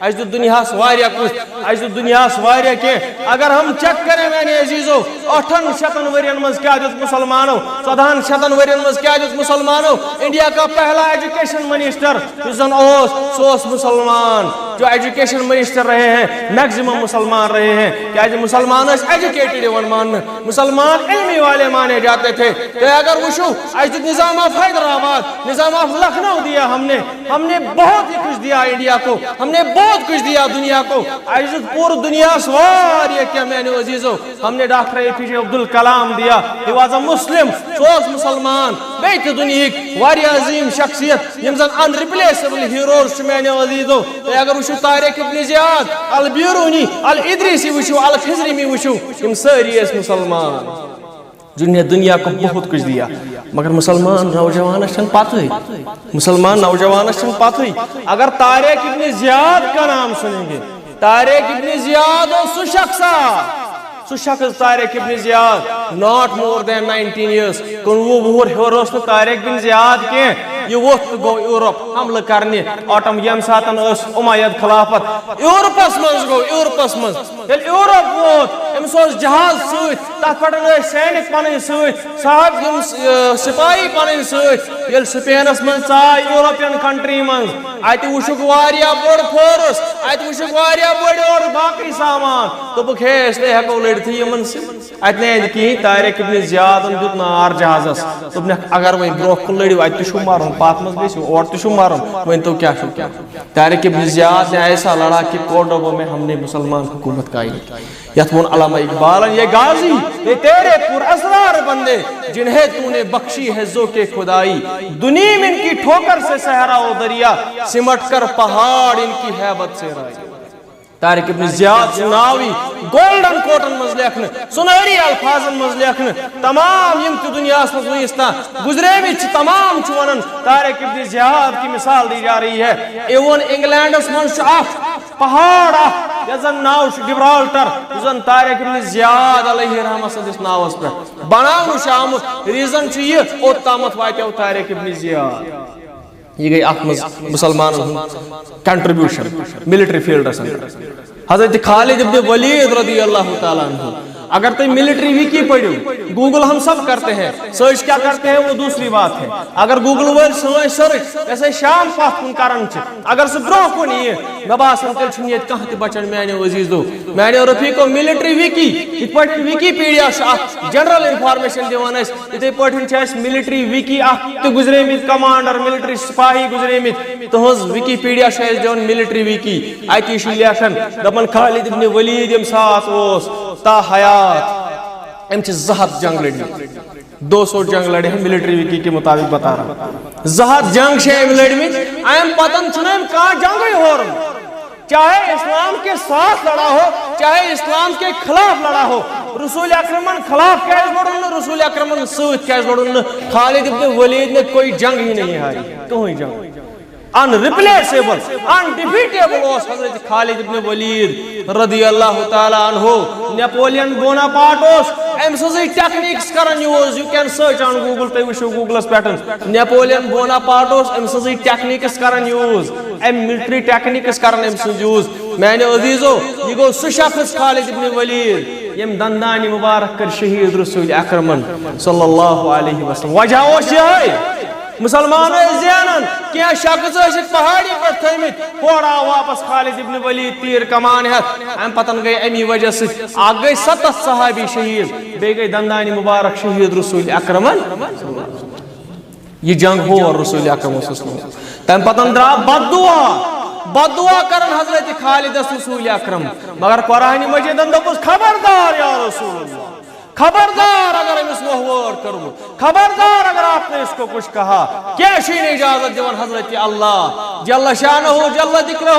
اَسہِ دیُت دُنیاہَس واریاہ کُس، اَسہِ دیُت دُنیاہَس واریاہ کینٛہہ۔ اگر ہم check کریں میانہِ عزیزو، ٲٹھن شیٚتن ؤرین منٛز کیٛاہ دیُت مسلمانو، ژۄدہن شیٚتن ؤرین منٛز کیٛاہ دیُت مسلمانو؟ انڈیا کا پہلا education minister یُس زن اوس، سُہ اوس مسلمان۔ جو education minister رہے ہیں، maximum مسلمان رہے ہیں۔ کیٛازِ مسلمان ٲسۍ educated یِوان ماننہٕ، مسلمان علمی والے مانے جاتے تھے۔ تُہۍ اگر وٕچھِو، اَسہِ دیُت نظام آف حیدرآباد، نظام آف لکھنؤ دیا ہم نے، ہم نے بہت ہی کچھ دیا انڈیا کو، ہم نے بہت کچھ دیا دنیا کو۔ اَسہِ دیُت پوٗرٕ دُنیاہَس واریاہ کینٛہہ میانیو عزیزو۔ ہم نے doctor A P J Abdul Kalam دیا، he was a Muslim، سُہ اوس مسلمان۔ بیٚیہِ تہِ دُنیہٕکۍ واریاہ عظیٖم شخصیت، یِم زن unreplaceable heroes چھِ میانیو عزیزو۔ تُہۍ اگر وٕچھِو طارق ابن زیاد، البیرونی، الادریسی وٕچھِو، الخضرمی وٕچھِو، یِم سٲری ٲسۍ مسلمان۔ جن نے دنیا کو بہت کچھ دیا، مگر مسلمان نوجوانس چھنہٕ پتہٕے، مسلمان نوجوانس چھنہٕ پتہٕے۔ اگر طارق ابن زیاد کا نام سنیں گے، طارق ابن زیاد اوس سُہ شخصا، سُہ شخص طارق ابن زیاد، not more than nineteen years، کُنوُہ وُہُر ہیوٚر اوس نہٕ طارق بن زیاد کینٛہہ۔ یہِ ووٚتھ تہٕ گوٚو یورپ حملہٕ کرنہِ، آٹم ییٚمہِ ساتن ٲس امیہ خلافت، یورپس منٛز گوٚو، یورپس منٛز۔ ییٚلہِ یورپ ووت، أمِس اوس جہاز سۭتۍ، تتھ پٮ۪ٹھ ٲسۍ سینِک پنٕنۍ سۭتۍ، صاحب یِم، س-، سپاہی پنٕنۍ سۭتۍ۔ ییٚلہِ سپینس منٛز ژاے یورپین کنٹری منٛز، اتہِ وٕچھُکھ واریاہ بوٚڑ فورس، اتہِ وٕچھُکھ واریاہ بٔڑۍ اورٕ باقٕے سامان۔ دوٚپُکھ، ہے، أسۍ نے ہٮ۪کو لٔڑتھٕے یِمن سۭتۍ۔ اتہِ نے اندِ کِہیٖنۍ، طارق ابن زیادن دیُت نار جہازس۔ دوٚپنکھ، اگر وۄنۍ برونٛہہ کُن لٔڑِو، اتہِ تہِ چھُو مرُن، پتھ منٛز گٔژھِو، اورٕ تہِ چھُو مرُن، ؤنۍ تو کیٛاہ چھُو کیٛاہ؟ طارق ابن زیاد نے ایسا لڑا کہ کوڈوبو میں ہم نے مسلمان حکومت قائم کی۔ یتھ ووٚن علامہ اقبالن، یہ غازی، یہ تیرے پر اسرار بندے، جنہیں تو نے بخشی ہے ذوق خدائی۔ دنیم ان کی ٹھوکر سے صحرا و دریا، سمٹ کر پہاڑ ان کی ہیبت سے رائی۔ طارق ابن زیاد سُنٛد ناو یی گولڈن کوٹن منٛز لیکھنہٕ، سُنہری الفاظن منٛز لیکھنہٕ۔ تمام یِم تہِ دُنیاہس منٛز وُنیُس تام گُزریمٕتۍ چھِ، تمام چھِ ونان طارق ابن زیاد کی مثال دی جا رہی ہے۔ Even انگلینڈس منٛز چھُ اکھ پہاڑ اکھ، یتھ زن ناو چھُ گبرالٹر، یُس زن طارق ابن زیاد علیہ رحمہ سٕنٛدِس ناوس پٮ۪ٹھ بناونہٕ چھُ آمُت۔ Reason چھُ یہِ، اوٚت تامتھ واتیو طارق ابن زیاد۔ یہ گئی اتھ منٛز مسلمانن ہُنٛد کنٹریبیوشن ملٹری فیلڈس اندر۔ حضرت خالد ابن ولید رضی اللہ تعالیٰ عنہ، اگر تُہۍ ملٹری وِکی پٔرِو، گوگل ہم سب کرتے ہیں، سرچ کیا کرتے ہیں وہ دوسری بات ہے۔ اگر گوگل وٲلۍ سٲنۍ سرچ یۄس أسۍ شام پتھ کُن کران چھِ، اگر سُہ برونٛہہ کُن یِیہِ، مےٚ باسان تیٚلہِ چھُنہٕ ییٚتہِ کانٛہہ تہِ بچان میانیو عزیزو۔ میانیو رفیقو، ملٹری وِکی، یِتھ پٲٹھۍ وِکیٖپیٖڈیا چھُ اکھ جنرل انفارمیشن دِوان اَسہِ، یِتھے پٲٹھۍ چھِ اَسہِ ملٹری وِکی اکھ تہِ گُزریمٕتۍ، کمانڈر، ملٹری سپاہی گُزریمٕتۍ۔ تُہنٛز وِکیٖپیٖڈیا چھِ اَسہِ دِوان ملٹری وِکی۔ اَتی چھُ لیکھان، دَپان، خالد ابن ولید ییٚمہِ ساتہٕ اوس تا حیات، أمۍ چھِ زٕ ہَتھ جنگ لٔڑمٕتۍ۔ دو سو جنگ لڑے ہیں، ملٹری وِکی کے مطابق بتا رہا ہوں۔ زٕ ہَتھ جنگ چھِ أمۍ لٔڑمٕتۍ، اَمہِ پتہٕ چھُنہٕ أمۍ کانٛہہ جنگٕے ہورمُت۔ چاہے اسلام کے ساتھ لڑا ہو، چاہے اسلام کے خلاف لڑا ہو، رسول اکرمن خلاف کیازِ لڑُن نہٕ، رسول اکرمن سۭتۍ کیازِ لڑُن نہٕ؟ خالد ابن ولید نے کوئی جنگ ہی نہیں ہاری، کٕہٕنۍ جنگ۔ ان ریپلیسیبل، ان ڈیفیٹیبل اوس حضرت خالد ابن ولید رضی اللہ تعالیٰ عنہ۔ نیپولین بوناپارٹ اوس، أمۍ سٕنٛزٕے ٹیکنیکس کران use. You can search on Google، تُہۍ وٕچھِو گوگلس پٮ۪ٹھ۔ نیپولین بوناپارٹ اوس أمۍ سٕنٛزٕے ٹیکنیکس کران یوٗز، أمۍ ملٹری ٹیکنیکس کران أمۍ سٕنٛز یوٗز۔ میانیو عزیزو، یہِ گوٚو سُہ شخص خالد ابن ولید، ییٚمۍ دندانہِ مبارک کٔر شہید رسول اکرمن صلی اللہ علیہ وسلم۔ وجہ اوس یِہوٚے، مسلمان ٲسۍ زینان، کینٛہہ شخص ٲسِکھ پہاڑی پٮ۪ٹھ تھٲومٕتۍ، ہورٕ آو واپس خالد ابن ولید تیٖر کمان ہٮ۪تھ۔ امہِ پتن گٔے امی وجہ سۭتۍ اکھ گٔے ستتھ صحابی شہید، بیٚیہِ گٔے دندانہِ مبارک شہید رسول اکرمن۔ یہ جنگ ہور رسول اکرم صلی اللہ علیہ وسلم۔ تمہ پتن درا بد دعا، بد دعا کرن حضرت خالدس رسول اکرم، مگر قرآن مجیدن دوٚپُس، خبردار یا رسول اللہ، خبردار اگر أمِس وۄہ وٲر کٔرمٕژ، خبردار اگر آپ نے اس کو کچھ کہا۔ کیٛاہ چھُ یہِ اجازت دِوان حضرت اللہ جل شانہ جل ذکرہ،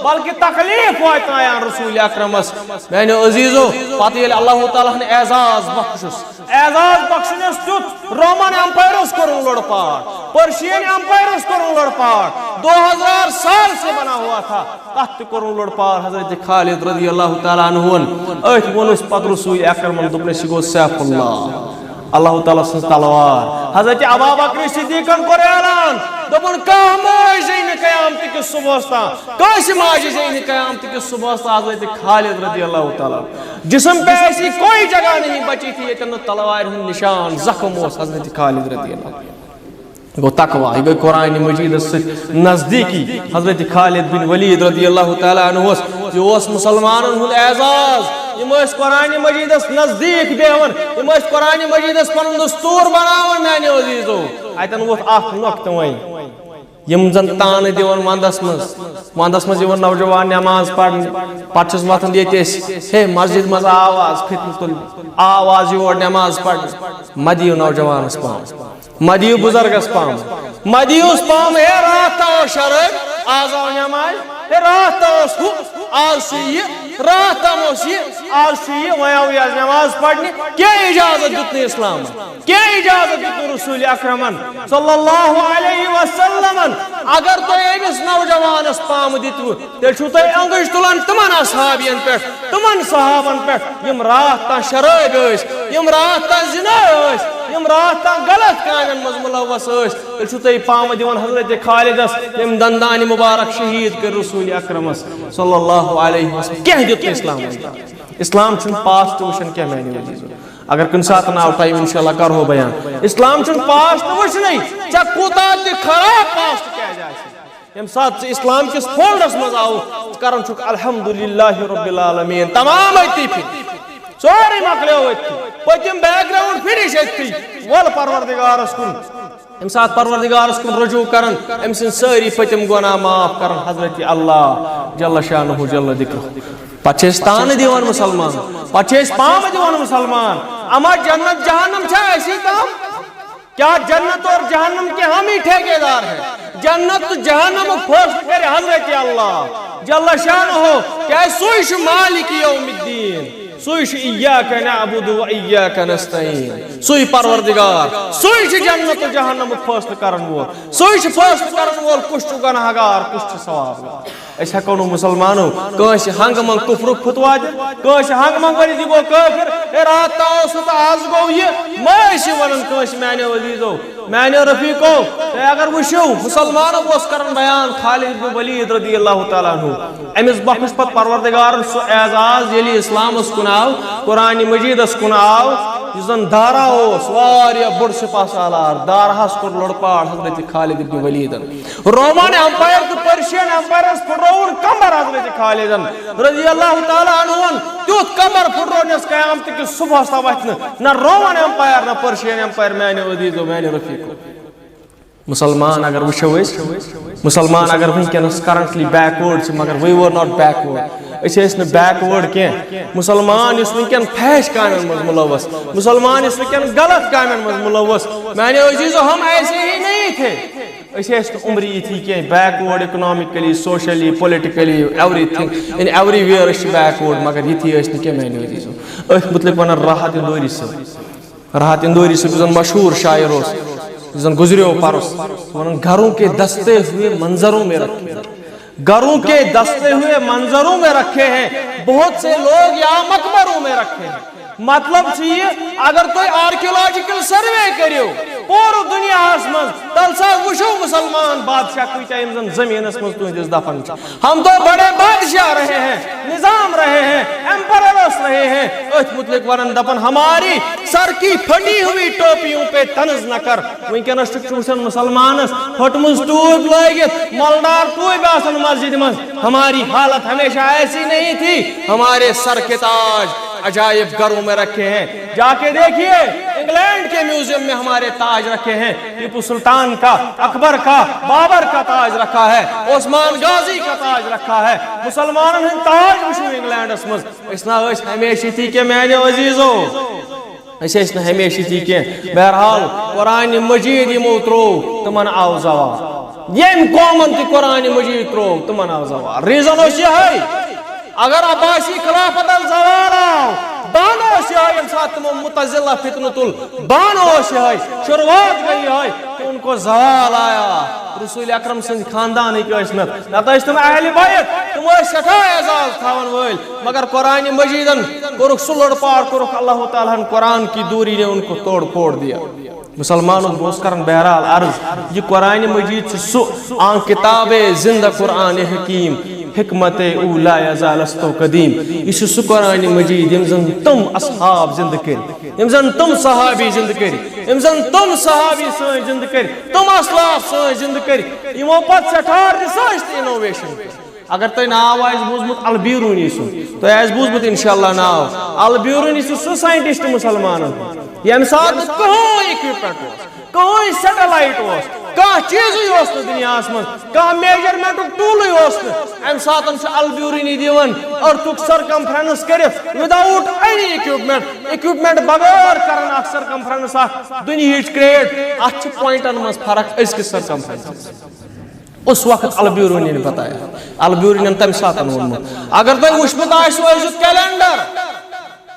بلکہ تکلیف واتناوان رسول اکرمس۔ میانیو عزیزو، پتہٕ ییٚلہِ اللہ تعالیٰ ہن اعزاز بخشُس، اعزاز بخشنس تیُتھ، رومن ایمپائرس کوٚرُن لوٚڑ پاٹ، پرشین ایمپائرس کوٚرُن لوٚڑ پاٹ، دو ہزار سال سے بنا ہوا تھا، تتھ تہِ کوٚرُن لوٚڑ پاٹ حضرت خالد رضی اللہ تعالیٰ عنہن۔ أتھۍ ووٚنُس پتہٕ رسول اکرمن، دوٚپنس، یہِ گوٚو سیف اللہ، اللہ تعالیٰ سٕنٛز تلوار۔ حضرت ابابکر صدیقن کوٚر اعلان، دوٚپُن، کانٛہہ ماجہِ زیٚیہِ نہٕ قیامتہٕ کِس صبحس تام، کٲنٛسہِ ماجہِ زیٚیہِ نہٕ قیامتہٕ کِس صبحس تام حضرت خالد رضی اللہ تعالیٰ۔ جسم پہ ایسی کوئی جگہ نہیں بچی تھی ییٚتٮ۪ن نہٕ تلوارِ ہُنٛد نشان، زخم اوس حضرت خالد رضی اللہ عنہ۔ گوٚو تقویٰ، یہِ گٔے قرآن مجیدس سۭتۍ نزدیٖکی۔ حضرت خالد بن ولید رضی اللہ تعالیٰ عنہ اوس، یہِ اوس مسلمانن ہُنٛد اعزاز۔ یِم ٲسۍ قرآن مجیدس نزدیٖک بیٚہوان، یِم ٲسۍ قرآن مجیدس پنُن دستور بناوان، میانیو عزیزو۔ اتٮ۪ن ووٚتھ اکھ نۄقطہٕ وۄنۍ۔ یِم زن تانہٕ دِوان ونٛدس منٛز، ونٛدس منٛز یِوان نوجوان نٮ۪ماز پرنہِ، پتہٕ چھِس وۄتھان ییٚتہِ أسۍ، ہے، مسجد منٛز آو آز فتنہٕ تُلنہِ، آو آز یور نٮ۪ماز پرنہِ۔ مہ دِیِو نوجوانس پام، مہ دِیِو بُزرگس پام، مہ دِیِوس پام، ہے، راتھ تام اوس شرٲبۍ، آز آو نٮ۪مازِ، ہے، راتھ تام اوس ہُہ، آز چھُ یہِ، راتھ تام اوس یہِ، آز چھُ یہِ، وۄنۍ آوٕے آز نٮ۪ماز پرنہِ۔ کیٛاہ اجازت دیُت نہٕ اسلامن؟ کیٛاہ اجازت دیُت نہٕ رسول اکرمن صلی اللہ علیہ وسلمن؟ اگر تُہۍ أمِس نوجوانس پامہٕ دِتوٕ، تیٚلہِ چھُو تُہۍ انگٕج تُلان تِمن اصحابین پٮ۪ٹھ، تِمن صحابن پٮ۪ٹھ، یِم راتھ تام شرٲبۍ ٲسۍ، یِم راتھ تام زِنا ٲسۍ، یِم راتھ تام غلط کامٮ۪ن منٛز مُلوث ٲسۍ۔ تیٚلہِ چھُو تُہۍ پامہٕ دِوان حضرت خالدس، ییٚمۍ دندانہِ مُبارک شہیٖد کٔرۍ رسول اکرمس صلی اللہ علیہ وسلم۔ کیٛاہ دیُت نہٕ اسلامن؟ اسلام چھُنہٕ پاسٹ وٕچھان کینٛہہ، میانیو عزیزو۔ اگر کُنہِ ساتہٕ آو ٹایم، انشاءاللہ کرہو بیان۔ اسلام چھُنہٕ پاسٹ وٕچھنٕے، ژےٚ کوٗتاہ تہِ خراب پاسٹ کیٛازِ آسہِ، ییٚمہِ ساتہٕ ژٕ اسلام کِس فولڈس منٛز آوُکھ، ژٕ کران چھُکھ الحمدللہ رب العالمین، تمام أتھی پھِرِ، سورُے مۄکلیو أتھی، پٔتِم بیک گراؤنڈ فنش أتھی، وَل پروردگارس کُن۔ ییٚمہِ ساتہٕ پروردگارس کُن رجوع کران، أمۍ سٕنٛدۍ سٲری پٔتِم گۄناہ معاف کران حضرت اللہ جل شانہ جل ذکرہ۔ پتہٕ چھِ أسۍ تانہٕ دِوان مسلمان، پتہٕ چھِ أسۍ پامہٕ دِوان مسلمان۔ اما جنت جہنم چھا اسی تام؟ کیا جنت اور جہنم کے ہم ہی ٹھیکیدار ہیں؟ جنت تو جہنم فٲصلہٕ کرِ حضرت اللہ جل شانہ، کیٛازِ سُے چھُ مالک یوم الدین۔ سُے چھُ ایاک نعبد و ایاک نستعین۔ سُے پروردگار، سُے چھُ جنت و جہنمُک فٲصلہٕ کرن وول۔ سُے چھُ فٲصلہٕ کرن وول کُس چھُ گناہگار، کُس چھُ ثوابگار۔ أسۍ ہٮ۪کو نہٕ مسلمانو کٲنٛسہِ ہنٛگہٕ منٛگہٕ کُفرُک فتوا دِتھ، کٲنٛسہِ ہنٛگہٕ منٛگہٕ ؤنِتھ، یہِ گوٚو کٲفِر، ہے، راتھ تام اوس نہٕ تہٕ آز گوٚو یہِ۔ مہ ٲسِو ونان کٲنٛسہِ، میانیو عزیزو، میانیو رفیقو، تُہۍ اگر وٕچھِو، مسلمانو اوس کران بیان خالد بن ولید رضی اللہ تعالیٰ عنہ۔ أمِس بخش پتہٕ پروردگارن سُہ اعزاز، ییٚلہِ یہِ اسلامس کُن آو، قرآن مجیدس کُن آو، یُس زن دارا اوس، واریاہ بوٚڑ سپاہ سالار، دارہس کوٚر لوٚڑپاڑ حضرت خالد بن ولیدن۔ رومن ایمپائر تہٕ پرشین ایمپائرس پھُٹرووُن کمبر حضرت خالدن رضی اللہ تعالیٰ عنہن۔ تیُتھ کمبر پھُٹروونس قیامت کِس صبحس تام وتھِ نہٕ نہ رومن ایمپائر، نہ پرشین ایمپائر، میانیو عزیزو، میانیو رفیقو۔ مسلمان اگر وٕچھو أسۍ، مسلمان اگر وٕنکیٚنس currently backward چھِ، مگر we were not backward۔ أسۍ ٲسۍ نہٕ backward کینٛہہ۔ مسلمان یُس وٕنکیٚن فحش کامٮ۪ن منٛز مُلوث، مسلمان یُس وٕنکیٚن غلط کامٮ۪ن منٛز مُلوث، میانیو عزیزو، ہم ایسے ہی نہیں تھے۔ أسۍ ٲسۍ نہٕ عمرِ یِتھی کینٛہہ، backward economically, socially, politically, everything, in everywhere أسۍ چھِ backward، مگر یِتھی ٲسۍ نہٕ کینٛہہ میانیو عزیزو۔ أتھۍ مُتعلِق ونان راحت اندوری صٲب۔ راحت اندوری صٲب یُس زن مشہوٗر شاعر اوس، یُس زن گُزریو پرُس، ونان، گھروں کے دستے ہوئے منظروں میں رکھے، گھروں کے دستے ہوئے منظروں میں رکھے ہیں، بہت سے لوگ یا مقبروں میں رکھے ہیں۔ مطلب چھُ یہِ، اگر تُہۍ archaeological survey کٔرِو پوٗرٕ دُنیاہس منٛز، تیٚلہِ سا وٕچھِو مسلمان بادشاہ کۭتیاہ یِم زن زٔمیٖنس منٛز تُہنٛدِس دفن چھِ۔ ہم تو بڑے بادشاہ رہے ہیں، نظام رہے ہیں، emperors رہے ہیں۔ أتھۍ مُتعلِق ونان دپان، ہماری سر کی پھٹی ہوئی ٹوپیوں پہ طنز نہ کر۔ وٕنکیٚنس چھُکھ ژٕ وٕچھان مسلمانس پھٔٹمٕژ ٹوٗپۍ لٲگِتھ، مۄلڈار ٹوٗپۍ آسان مسجدِ منٛز۔ ہماری حالت ہمیشہ ایسی نہیں تھی، ہمارے سر کے تاج عجائب گھروں میں رکھے ہیں۔ جا کے دیکھیے، انگلینڈ کے میوزیم میں ہمارے تاج رکھے ہیں۔ ٹیپو سلطان کا، اکبر کا، بابر کا تاج رکھا ہے، عثمان غازی کا تاج رکھا ہے۔ مسلمانن ہٕنٛدۍ تاج وٕچھِو انگلینڈس منٛز۔ أسۍ نہ ٲسۍ ہمیشہِ تہِ کینٛہہ، میانیو عزیزو۔ أسۍ ٲسۍ نہٕ ہمیشہِ تہِ کینٛہہ۔ بہرحال، قرآن مجید یِمو ترٛوو، تِمن آو زوال۔ ییٚمۍ قومن تہِ قرآن مجید ترٛوو، تِمن آو زوال۔ Reason اوس یِہوٚے۔ اگر عباسی خلافتس زوال آو، بہانہٕ اوس یِہوٚے، ییٚمہِ ساتہٕ تِمو معتزلہ فتنہٕ تُل، بہانہٕ اوس یِہوٚے، شروعات گٔے یِہوٚے کہ ان کو زوال آیا۔ رسول اکرم سٕنٛدۍ خاندانٕکۍ ٲسۍ نہٕ، نتہٕ ٲسۍ تِم اہل بیت، تِم ٲسۍ سٮ۪ٹھاہ اعزاز تھاوَن وٲلۍ، مگر قرآن مجیدن کوٚرُکھ سُہ لوٚڑ پاڑ، کوٚرُکھ اللہ تعالیٰ ہن قرآن کی دوری نے ان کو توڑ پھوڑ دیا۔ مسلمانوں، بہٕ اوسُس کران بہرحال عرض، یہِ قرآن مجید چھُ سُہ آن کتاب زندہ قرآن حکیم، حکمت اولا یزال است و قدیم۔ یہِ چھُ سُہ قرآن مجید یِم زن تِم اصحاب زندٕ کٔرۍ، یِم زن تِم صحابی زندٕ کٔرۍ، یِم زن تِم صحابی سٲنۍ زندٕ کٔرۍ، تِم اسلاف سٲنۍ زندٕ کٔرۍ، یِمو پتہٕ سٮ۪ٹھاہ research تہٕ innovation کٔر۔ اگر تۄہہِ ناو آسہِ بوٗزمُت البیرونی سُنٛد، تۄہہِ آسہِ بوٗزمُت انشاءاللہ ناو۔ البیرونی چھُ سُہ scientist مسلمانن ہُنٛد، ییٚمہِ ساتہٕ نہٕ کٕہٕنۍ equipment اوس، کٕہٕنۍ satellite اوس، کانٛہہ چیٖزٕے اوس نہٕ دُنیاہَس منٛز، کانٛہہ measurementُک toolٕے اوس نہٕ۔ اَمہِ ساتہٕ چھُ البیرونی دِوان earthُک circumference کٔرِتھ without any equipment، equipment بغٲر کران اکھ circumference، اکھ دُنیہٕچ create۔ اَتھ چھِ pointن منٛز فرق أزکِس circumferenceس۔ اس وقت البیرونی نے بتایا، البیرونی نے تمہِ ساتہٕ ووٚنمُت، اگر تۄہہِ وٕچھمُت آسہِ، سُہ ٲسِو calendar،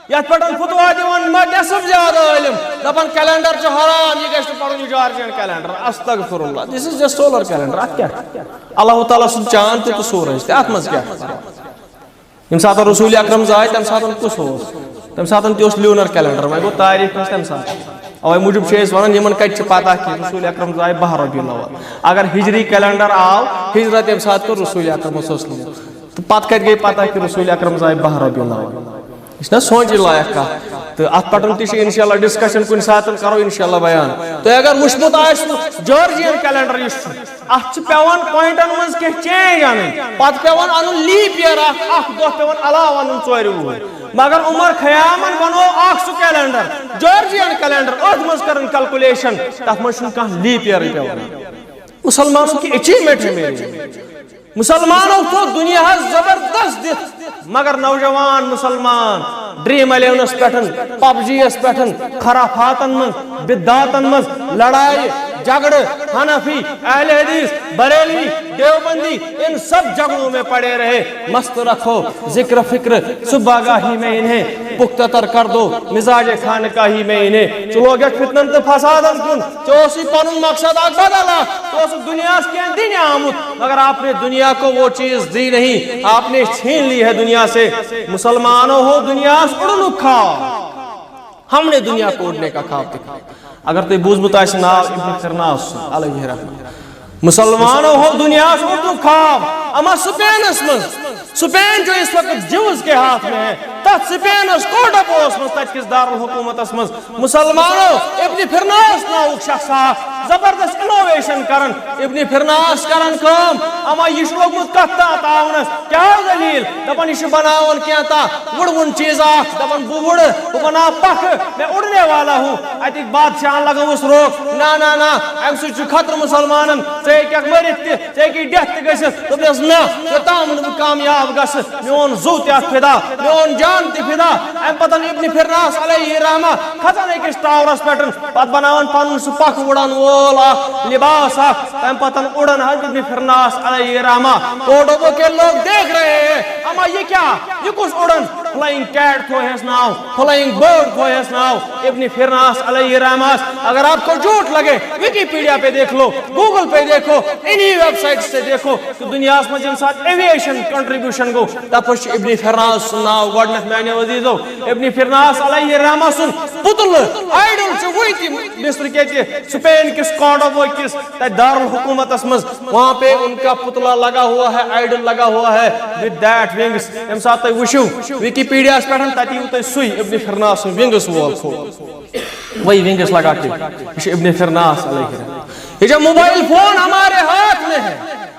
یتھ پٮ۪ٹھ فتوا دِوان ما نٮ۪صٕف زیادٕ عٲلِم، دپان calendar چھُ حرام، یہِ گژھِ نہٕ پرُن، یہِ Georgian calendar۔ استغفر اللہ، this is just solar calendar۔ اتھ کیٛاہ چھُ؟ اللہ تعالیٰ سُنٛد چاند تہِ تہٕ سورج تہِ، اتھ منٛز کیٛاہ چھُ؟ ییٚمہِ ساتہٕ رسول اکرم زاے، تمہِ ساتہٕ کُس اوس؟ تمہِ ساتہٕ تہِ اوس lunar calendar، وۄنۍ گوٚو تاریخ ٲس تمہِ ساتہٕ۔ اوے موٗجوٗب چھِ أسۍ ونان، یِمن کتہِ چھِ پتہ کہِ رسول اکرم زاے باہ ربیع الاول؟ اگر ہجری calendar آو، ہجرت ییٚمہِ ساتہٕ کٔر، رسول اکرمس اوس نہٕ۔ تہٕ پتہٕ کتہِ گٔے پتہ کہِ رسول اکرم زاے باہ ربیع الاول؟ یہِ چھُنہ سونچہِ لایق کتھ۔ تہٕ اتھ پٮ۪ٹھ تہِ چھِ انشاءاللہ discussion، کُنہِ ساتہٕ کرو انشاءاللہ بیان۔ تۄہہِ اگر وٕچھمُت آسہِ Georgian calendar یُس چھُ، اتھ چھِ پٮ۪وان pointن منٛز کینٛہہ change انٕنۍ، پتہٕ پٮ۪وان انُن leap year اکھ، اکھ دۄہ پٮ۪وان علاوٕ انُن ژورِ وُہُر۔ مگر عمر خیامن بنوو اکھ سُہ calendar، Georgian calendar، أتھۍ منٛز کٔرٕن calculation، تتھ منٛز چھُنہٕ کانٛہہ leap yearٕے پٮ۪وان۔ مسلمانوں کی achievement ہے میری۔ مسلمانو تھوٚو دُنیاہس زبردست دِتھ، مگر نوجوان مسلمان Dream Elevenس پٮ۪ٹھ، PUBGیس پٮ۪ٹھ، خرافاتن منٛز، بدعاتن منٛز، لڑایہِ، جھگڑٕ، حنفی، اہل حدیث، بریلوی، دیوبندی، ان سب جھگڑوں میں پڑے رہے۔ مست رکھو ذکر فکر، صبح گاہی میں انہیں پختہ تر کر دو، مزاج خانقاہی میں انہیں۔ ژٕ لوگکھ فتنن تہٕ فسادن کُن، ژےٚ اوسُے پنُن مقصد اکھ بدل اکھ، ژٕ اوسُکھ دُنیاہس کینٛہہ دِنہِ آمُت، مگر آپ نے دنیا کو وہ چیز دی نہیں، آپ نے چھین لی ہے دنیا سے۔ مسلمانوں ہو، دنیاہس اُڑنُک خواب، ہم نے دنیا کو اُڑنے کا خواب دکھایا۔ اگر تُہۍ بوٗزمُت آسہِ ناو ابن فرناس علیہ رحمہ، مسلمانو ہو دنیاہس اردو خواب، اما سپینس منٛز، سپین جو اس وقت جوز کے ہاتھ میں ہے، تتھ سپینس کوڈپوس منٛز، تتہِ کِس دارالحکومتس منٛز مسلمانو ابن فرناس ناوُک شخص اکھ زبردست انوویشن کران۔ ابن فرناس کران کٲم، اما یہِ چھُ لوٚگمُت کتھ تام تاونس۔ کیٛاہ دٔلیٖل؟ دپان، یہِ چھُ بناوان کینٛہہ تام وُڑوُن چیٖز اکھ، دپان، بہٕ وُڑٕ، بہٕ بناو پکھٕ، میں اڑنے والا ہوں۔ اتِکۍ بادشاہن لگٲوٕس روک، نہ، نہ، نہ، امہِ سۭتۍ چھُ خطرٕ مسلمانن، ژٕ ہیٚککھ مٔرِتھ تہِ، ژٕ ہیٚککھ death تہِ گٔژھِتھ۔ دوٚپنس، نہ، یوٚتام نہٕ بہٕ کامیاب گژھٕ، میون زُو تہِ اتھ فدا، میون جان تہِ فدا۔ امہِ پتہٕ ابن فرناس علیہ رحمہ کھژان أکِس ٹاورس پٮ۪ٹھ، پتہٕ بناوان پنُن سُہ پکھ وُڑن وول اکھ لباس اکھ۔ تمہِ پتہٕ اڑان حضرت ابن فرناس علیہ رحمہ، کوڈوبو کے لوگ دیکھ رہے ہیں، اما یہ کیا، یہ کس اڑان؟ Flying cat تھوہس ناو، flying bird تھوہس ناو ابن فرناس علیہ رحمہ۔ اگر آپ کو جھوٹ لگے، وکیپیڈیا پہ دیکھ لو، گوگل پہ دیکھو، انہی ویب سائٹ سے دیکھو کہ دنیاہس منٛز ییٚمہِ ساتہٕ aviation contribution گوٚو، تتھ منٛز چھُ ابن فرناس سُنٛد ناو گۄڈٕنیتھ۔ میانیو عزیزو، ابن فرناس علیہ رحمہ سُنٛد پُتلہٕ، idol، چھُ وٕنہِ تہِ مصر کہِ تہِ سپین کِس کوڈوبو کِس تتہِ دارالحکومتس منٛز، وہاں پہ ان کا پتلا لگا ہوا ہے، idol لگا ہوا ہے with that wings۔ ییٚمہِ ساتہٕ تُہۍ وٕچھِو وکیپیڈیاہس پٮ۪ٹھ، تتہِ یِیِو تۄہہِ سُے ابن فرناس سُنٛد wings وول فوٹو۔ وہی wings لگا کے، یہ ابن فرناس علیہ۔ یہ جو موبائل فون ہمارے ہاتھ میں ہے،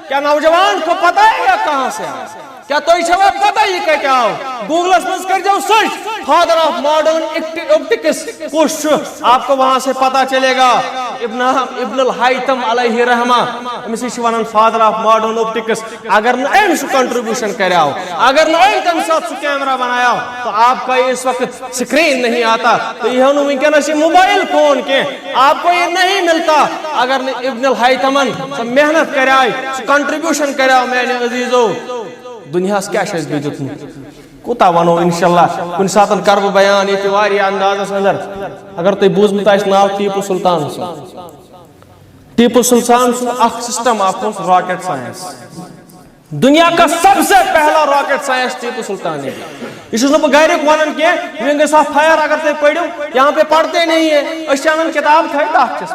کیا نوجوان کو پتا ہے یہ کہاں سے آیا؟ کیا تۄہہِ چھوا پتہ یہ کتہِ آو؟ گوگلس منٛز کٔرۍزیو search، father of modern optics کُس چھُ؟ آپ کو وہاں سے پتہ چلے گا۔ ابن، ابن الحیثم علیہ رحمہ، أمِس چھِ ونان father of modern optics۔ اگر نہٕ أمۍ سُہ contribution کریو، اگر نہٕ أمۍ تمہِ ساتہٕ سُہ camera بنایو، تو آپ کا اس وقت screen نہیں آتا۔ تو یہ ہن وٕنکیٚنس یہِ موبائل فون کینٛہہ، آپ کو یہ نہیں ملتا۔ اگر نہٕ ابن الحیثمن سۄ محنت کریاے، سُہ contribution کریو، میانہِ عزیزو، دنیاہس کیٛاہ چھُ اَسہِ بیٚیہِ دیُتمُت؟ کوٗتاہ وَنو؟ انشاءاللہ کُنہِ ساتہٕ کرٕ بہٕ بیان ییٚتہِ واریاہ اندازس اندر۔ اگر تۄہہِ بوٗزمُت آسہِ ناو ٹیپو سلطان سُنٛد، ٹیپو سلطان سُنٛد اکھ system اکھ اوس rocket science۔ دنیا کا سب سے پہلا rocket science ٹیپو سلطان نے۔ یہ چھُس نہٕ بہٕ گرِیُک وَنان کینٛہہ، wings of fire اگر تُہۍ پٔرِو، یہاں پہ پڑھتے نہیں ہے، أسۍ چھِ اَنان کِتاب تھٲوِتھ اَتھ چھِس۔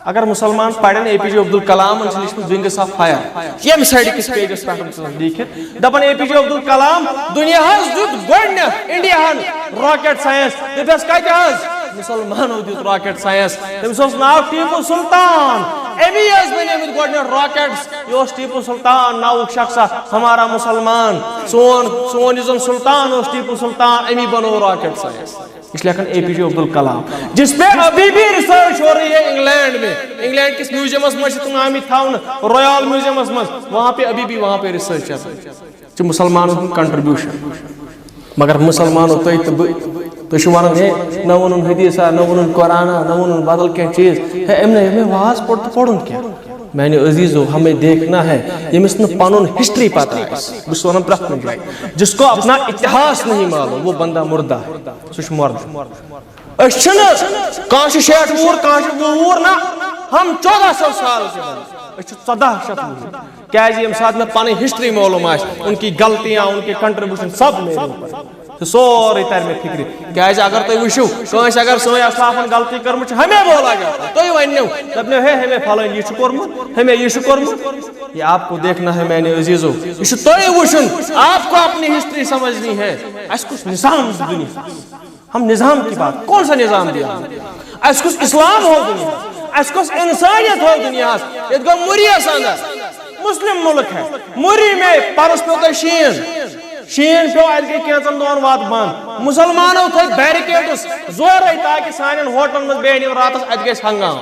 اگر مسلمان پرن اے پی جے عبدالکلامن چھُ لیوٗکھمُت wings of fire، ییٚمہِ side کِس pageس پٮ۪ٹھ چھُ لیٖکھِتھ، دپان اے پی جے عبدالکلام دُنیاہس دیُت گۄڈٕنیتھ انڈیاہن rocket science۔ دوٚپہس، کتہِ حظ؟ مسلمانو دیُت rocket science۔ تٔمِس اوس ناو ٹیپو سلطان، أمی ٲسۍ بنیمٕتۍ گۄڈٕنیتھ rockets۔ یہِ اوس ٹیپو سلطان ناوُک شخص اکھ، ہمارا مسلمان، سون، سون یُس زن سلطان اوس ٹیپو سلطان، أمی بنوو rocket science۔ یہ چھُ لیکھان اے پی جے عبدالکلام، جس پہ ابھی بھی research ہو رہی ہے انگلینڈ میں۔ انگلینڈ کِس میوزیمس منٛز چھِ تِم آمٕتۍ تھاونہٕ، رویل میوزیمس منٛز، وہاں پہ ابھی بھی وہاں پہ research چل رہی ہے۔ چھِ مسلمانن ہُنٛد contribution۔ مگر مسلمانو، تُہۍ تہٕ بہٕ، تُہۍ چھِو ونان، ہے، نہ ووٚنُن حدیثا، نہ ووٚنُن قرآنا، نہ ووٚنُن بدل کینٛہہ چیٖز۔ ہے، أمۍ نے، أمۍ نے واز پوٚر تہٕ پوٚرُن کیٛاہ؟ میانہِ عزیزو، ہمیں دیکھنا ہے، ییٚمِس نہٕ پنُن history پتہ آسہِ۔ بہٕ چھُس ونان پرٛٮ۪تھ کُنہِ جایہِ، جس کو اپنا اتہاس نہیں معلوم، وہ بندہ مردہ ہے، سُہ چھُ مردٕ۔ أسۍ چھِنہٕ، کانٛہہ چھُ شیٹھ وُہُر، کانٛہہ چھُ وُہ وُہُر، نہ، ہم چودہ سو سال کے بندے۔ أسۍ چھِ ژۄداہ شیٚتھ وُہُر۔ کیٛازِ؟ ییٚمہِ ساتہٕ مےٚ پنٕنۍ history معلوم آسہِ، ان کی غلطیاں، ان کے contribution سب میرے اوپر۔ تہٕ سورُے ترِ مےٚ فِکرِ۔ کیٛازِ؟ اگر تُہۍ وٕچھِو، کٲنٛسہِ اگر سٲنۍ اسلافن غلطی کٔرمٕژ چھِ، ہمیں بولا جاتا ہے۔ تُہۍ ؤنِو، دپنو، ہے، ہمیں فلٲنۍ یہِ چھُ کوٚرمُت، ہمیں یہِ چھُ کوٚرمُت۔ یہ آپ کو دیکھنا ہے، میانہِ عزیزو۔ یہ چھُ تۄہہِ وٕچھُن، آپ کو اپنی history سمجھنی ہے۔ اسہِ کُس نظام چھُ دُنیاہس؟ ہم نظام کی بات، کون سا نظام دیا ہم؟ اسہِ کُس اسلام ہو دُنیاہس؟ اسہِ کُس انسانیت ہو دُنیاہس؟ ییٚتہِ گوٚو مُریس اندر، مسلم ملک ہے، مُری میں پرُس پیوٚو تۄہہِ شیٖن، شیٖن پیوٚو، اتہِ گٔے کینٛژن دۄہن وتھ بنٛد۔ مسلمانو تھٲے barricades زورے تاکہِ سانٮ۪ن ہوٹلن منٛز بیٚہن یِم راتس، اتہِ گژھِ ہنگام۔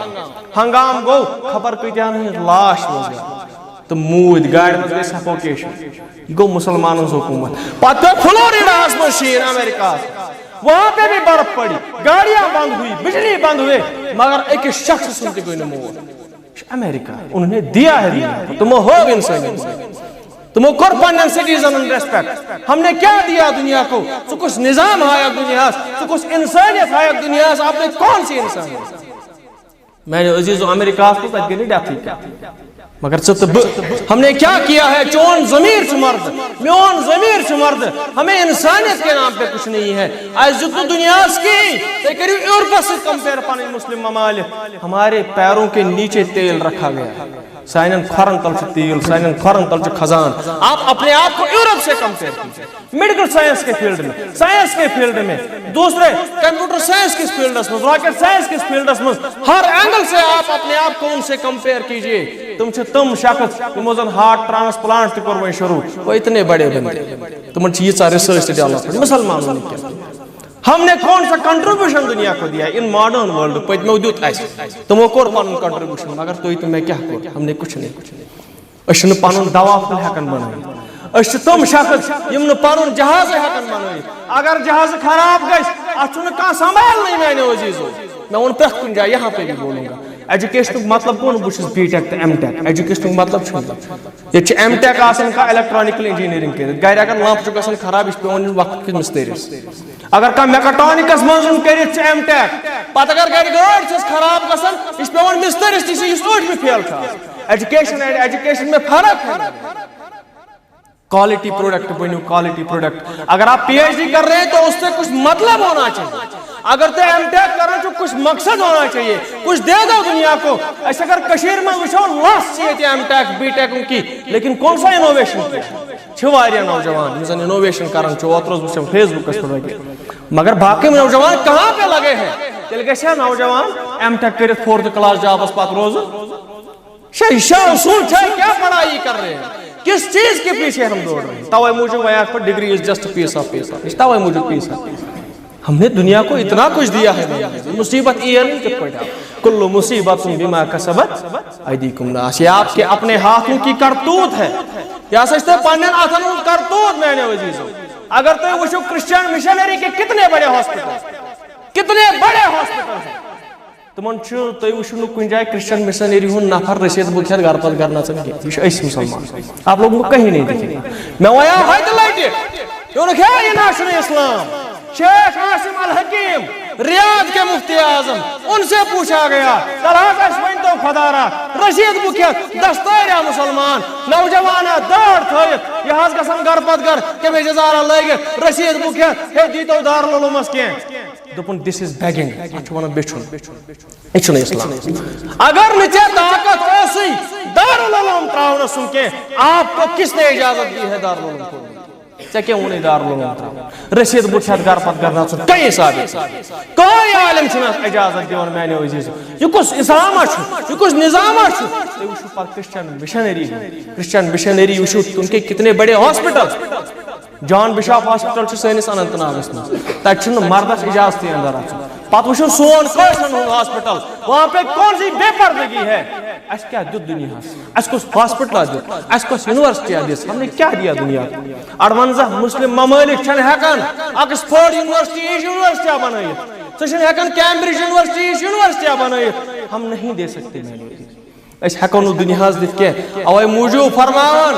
ہنگام گوٚو، خبر کۭتیاہن ہٕنٛز لاش منٛز گٔے۔ تہٕ موٗدۍ، گاڑِ منٛز گٔے suffocation۔ یہِ گوٚو مسلمانن ہٕنٛز حکوٗمت۔ پتہٕ پیوٚو فلوریڈاہس منٛز شیٖن، امریکاہس منٛز۔ وہاں پہ بھی برف پڑی، گاڑیاں بند ہوئی، بجلی بند ہوئے، مگر أکِس شخص سُنٛد تہِ گوٚو نہٕ موت۔ یہ چھُ امریکہ، انہوں نے دیا ہے دنیا کو، تِمو ہوو انسٲنیت۔ تِمو کوٚر پننٮ۪ن citizenن respect۔ ہم نے کیا دیا دنیا کو؟ ژٕ کُس نظام ہایکھ دنیاہس؟ ژٕ کُس انسانیت ہایکھ دنیاہس؟ آپ نے کون سی انسانیت؟ میانیو عزیزو، امریکاہس منٛز تتہِ گٔے نہٕ deathٕے کانٛہہ۔ مگر ژٕ تہٕ بہٕ، ہم نے کیا کیا ہے؟ چون ضمیر چھُ مرد، میون ضمیر چھُ مرد۔ ہمیں انسانیت کے نام پہ کچھ نہیں ہے۔ اَسہِ دیُت نہٕ دُنیاہَس کِہیٖنۍ، تُہۍ کٔرِو یورپَس سۭتۍ کمپیئر پنٕنۍ مسلم ممالک۔ ہمارے پیروں کے نیچے تیل رکھا گیا ہے۔ سانٮ۪ن کھۄرَن تل چھُ تیل، سانٮ۪ن کھۄرَن تل چھُ خزان۔ آپ اپنے آپ کو یورپ سے کمپیئر کیجیے۔ میڈیکل سائنس کے فیلڈ میں، سائنس کے فیلڈ میں، دوسرے کمپیوٹر سائنس کس فیلڈس منٛز، راکٹ سائنس کس فیلڈس منٛز، ہر اینگل سے آپ اپنے آپ کو ان سے کمپیئر کیجیے۔ تِم چھِ تِم شخص، یِمو زن ہارٹ ٹرانسپلانٹ تہِ کوٚر وۄنۍ شروٗع۔ وہ اتنے بڑے بندے، تِمن چھِ ییٖژاہ ریسرچ تہِ ڈیولپمنٹ، مسلمانوں نے کیا؟ ہم نے کون سا کنٹریبیوشن دنیا کو دیا ان ماڈرن ورلڈ؟ پٔتمیو دیُت اَسہِ، تِمو کوٚر پنُن کنٹریبیوشن، مگر تُہۍ تہٕ مےٚ کیٛاہ کوٚر؟ ہم نے کچھ نہیں۔ أسۍ چھِنہٕ پنُن دوا پھوٚل ہٮ۪کان بنٲوِتھ۔ أسۍ چھِ تِم شخص یِم نہٕ پنُن جہازٕے ہٮ۪کان بنٲوِتھ۔ اگر جہازٕ خراب گژھِ، اتھ چھُنہٕ کانٛہہ سنبھالنٕے، میانیو عزیزو۔ مےٚ ووٚن پرٛٮ۪تھ کُنہِ جایہِ، یہاں پہ بھی بولوں گا۔ ایجوکیشنُک مطلب گوٚو نہٕ بہٕ چھُس بی ٹیک تہٕ ایم ٹیک۔ ایجوکیشنُک مطلب چھُنہٕ یہِ۔ ییٚتہِ چھِ ایم ٹیک آسان کانٛہہ الیکٹرانیکل انجینئرنگ کٔرِتھ، گرِ اگر لمپ چھُ گژھان خراب، یہِ چھُ پٮ۪وان نیُن وقت کِس مِستٔرِس۔ اگر کانٛہہ میکٹرانکس منٛز کٔرِتھ چھُ ایم ٹیک، پتہٕ اگر گرِ گٲڑۍ چھس خراب گژھان، یہِ چھُ پٮ۪وان مِستٔرِس نِش، یُس ٲٹھمہِ فیل چھُ آسان۔ ایجوکیشن اینڈ ایجوکیشن میں فرق ہے۔ کالٹی پروڈکٹ بنیو، کالٹی پروڈکٹ۔ اگر آپ پی ایچ ڈی کر رہے ہیں تو اس سے کچھ مطلب ہونا چاہیے۔ اگر تُہۍ ایم ٹیک کران چھُو، کچھ مقصد ہونا چاہیے، کچھ دے دو دنیا کو۔ أسۍ اگر کٔشیٖرِ منٛز وٕچھو، لَژھ چھِ ییٚتہِ ایم ٹیک بی ٹیک کی، لیکن کون سا انوویشن کیا؟ چھِ واریاہ نوجوان یِم زن انوویشن کران چھِ۔ اوترٕ اوس وٕچھان فیس بُکس پٮ۪ٹھ وۄنۍ، مگر باقی نوجوان کہاں پہ لگے ہیں؟ تیٚلہِ گژھِ ہا نوجوان ایم ٹیک کٔرِتھ فورتھ کلاس جابس پتہٕ روزُن؟ شاہ، شاہ اصول چھا؟ کیا پڑھائی کر رہے ہیں؟ کس چیز کے پیچھے ہم دوڑ رہے ہیں؟ توے موجود ویاہ پر degree is just piece of paper. توے موجود پیس آف پیپر۔ ہم نے دنیا کو اتنا کچھ دیا ہے، مصیبت یہ نہیں کہ پڑھا۔ کل مصیبت بما کسبت ایدیکم الناس، یہ آپ کے اپنے ہاتھوں کی کرتوت ہے۔ یہ سچ تو پنن اتھن ہند کرتوت، میانیو عزیزو۔ اگر تُہۍ وٕچھِو کرسچن مشنری کے کتنے بڑے ہاسپٹل، کتنے بڑے ہاسپٹل ہیں۔ تِمن چھُ، تُہۍ وٕچھِو نہٕ کُنہِ جایہِ کرسچن مشنری ہُنٛد نفر رسیٖد بُک ہٮ۪تھ گرٕ پتہٕ گرٕ نژان کینٛہہ۔ یہِ چھُ أسۍ مُسلمان۔ آپ لوگوں کو کہیں نہیں دکھے گا۔ مےٚ وَنیو ہتہِ لٹہِ، مےٚ ووٚنُکھ، ہے، یہِ نہ چھُنہٕ اسلام۔ شیخ عاصم الحکیم، ریاض کے مفتی اعظم، ان سے پوچھا گیا، تَلہٕ حظ اَسہِ ؤنۍ تو خۄدا را، رسیٖد بُک ہٮ۪تھ دستٲریا مُسلمان، نوجوانا دٲڑ تھٲیِتھ، یہِ حظ گژھن گرٕ پتہٕ گرٕ، کٔمِس جزارا لٲگِتھ، رسیٖد بُک ہٮ۪تھ، ہے، دیٖتو دارالعلومس کینٛہہ۔ دوٚپُن، this is begging، اَتھ چھِ وَنان بیچھُن۔ یہِ چھُنہٕ اسلام۔ اگر نہٕ ژےٚ طاقت اوسُے دارالعلوم ترٛاونَس سُم کینٛہہ، آپ کو کس نے اجازت دی ہے دارالعلوم کھولنے کی؟ ژےٚ کیٛاہ ووٚنُے دارالعلوم ترٛاوُن؟ رسیٖد بُک ہٮ۪تھ گرٕ پتہٕ گرٕ نژُن، کٔہے ثابت؟ کٕہٕنۍ عالم چھُنہٕ اَتھ اجازت دِوان، میٛانیو عزیٖزو۔ یہِ کُس اسلامہ چھُ؟ یہِ کُس نظامہ چھُ؟ تُہۍ وٕچھِو پتہٕ کرسچن مشنری ہُنٛد، کرسچن مشنری وٕچھِو، تِم کے کتنے بڑے ہاسپٹل۔ جان بشاپ ہاسپٹل چھُ سٲنِس اننت ناگس منٛز۔ تتہِ چھُنہٕ مردس اجازتٕے اندر اژُن۔ پتہٕ وٕچھِو سون کٲشرٮ۪ن ہُنٛد ہاسپٹل، وہاں پہ کون سی بے پردگی ہے؟ اسہِ کیٛاہ دیُت دُنیاہس؟ اسہِ کُس ہاسپٹلا دیُت؟ اسہِ کۄس یونیورسٹیا دِژ؟ ہم نے کیا دیا دنیا کو؟ اڑونزہ مسلم ممالک چھنہٕ ہٮ۪کان آکسفورڈ یونیورسٹی ہِش یونیورسٹیا بنٲیِتھ۔ ژٕ چھُنہٕ ہٮ۪کان کیمبرج یونیورسٹی ہِش یونیورسٹیا بنٲیِتھ۔ ہم نہیں دے سکتے میلے۔ أسۍ ہٮ۪کو نہٕ دُنیاہَس دِتھ کینٛہہ۔ اَوَے موٗجوٗب فرماوان،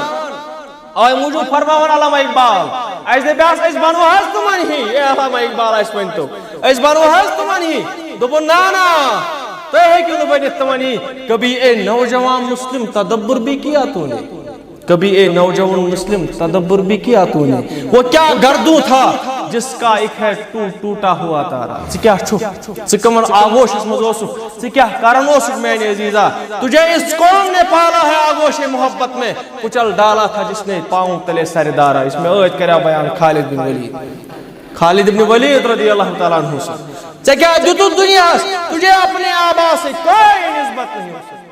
اَوَے موٗجوٗب فرماوان علامہ اقبال، اَسہِ دَپہِ آس، أسۍ بَنو حظ تِمَن ہی۔ اے علامہ اقبال، اَسہِ ؤنۍ تو، أسۍ بَنو حظ تِمَن ہی؟ دوٚپُن، نہ، نہ، تُہۍ ہیٚکِو نہٕ بٔنِتھ تِمَن ہی۔ کبھی اے نوجوان مسلم تدبر بھی کیا تو نے، کبھی اے نوجوان مسلم تدبر بھی کیا تو نے، وہ کیا گردوں تھا جس کا ایک ہے ٹو-، ٹوٹا ہوا تارا۔ ژٕ کیٛاہ چھُکھ؟ ژٕ کَمَن آغوشَس منٛز اوسُکھ؟ ژٕ کیٛاہ کران اوسُکھ میانہِ عزیزا؟ تجھے اس قوم نے پالا ہے آغوش محبت میں، کچل ڈالا تھا جس نے پاؤں تلے سر دارا۔ یُس مےٚ ٲدۍ کریو بیان خالد بن ولید، خالد ابن ولید رضی اللہ تعالیٰ عنہ سُنٛد۔ ژےٚ کیٛاہ دیُتُتھ دُنیاہَس؟ تجھے اپنے آبا سے کوئی نسبت نہیں ہو سکتی۔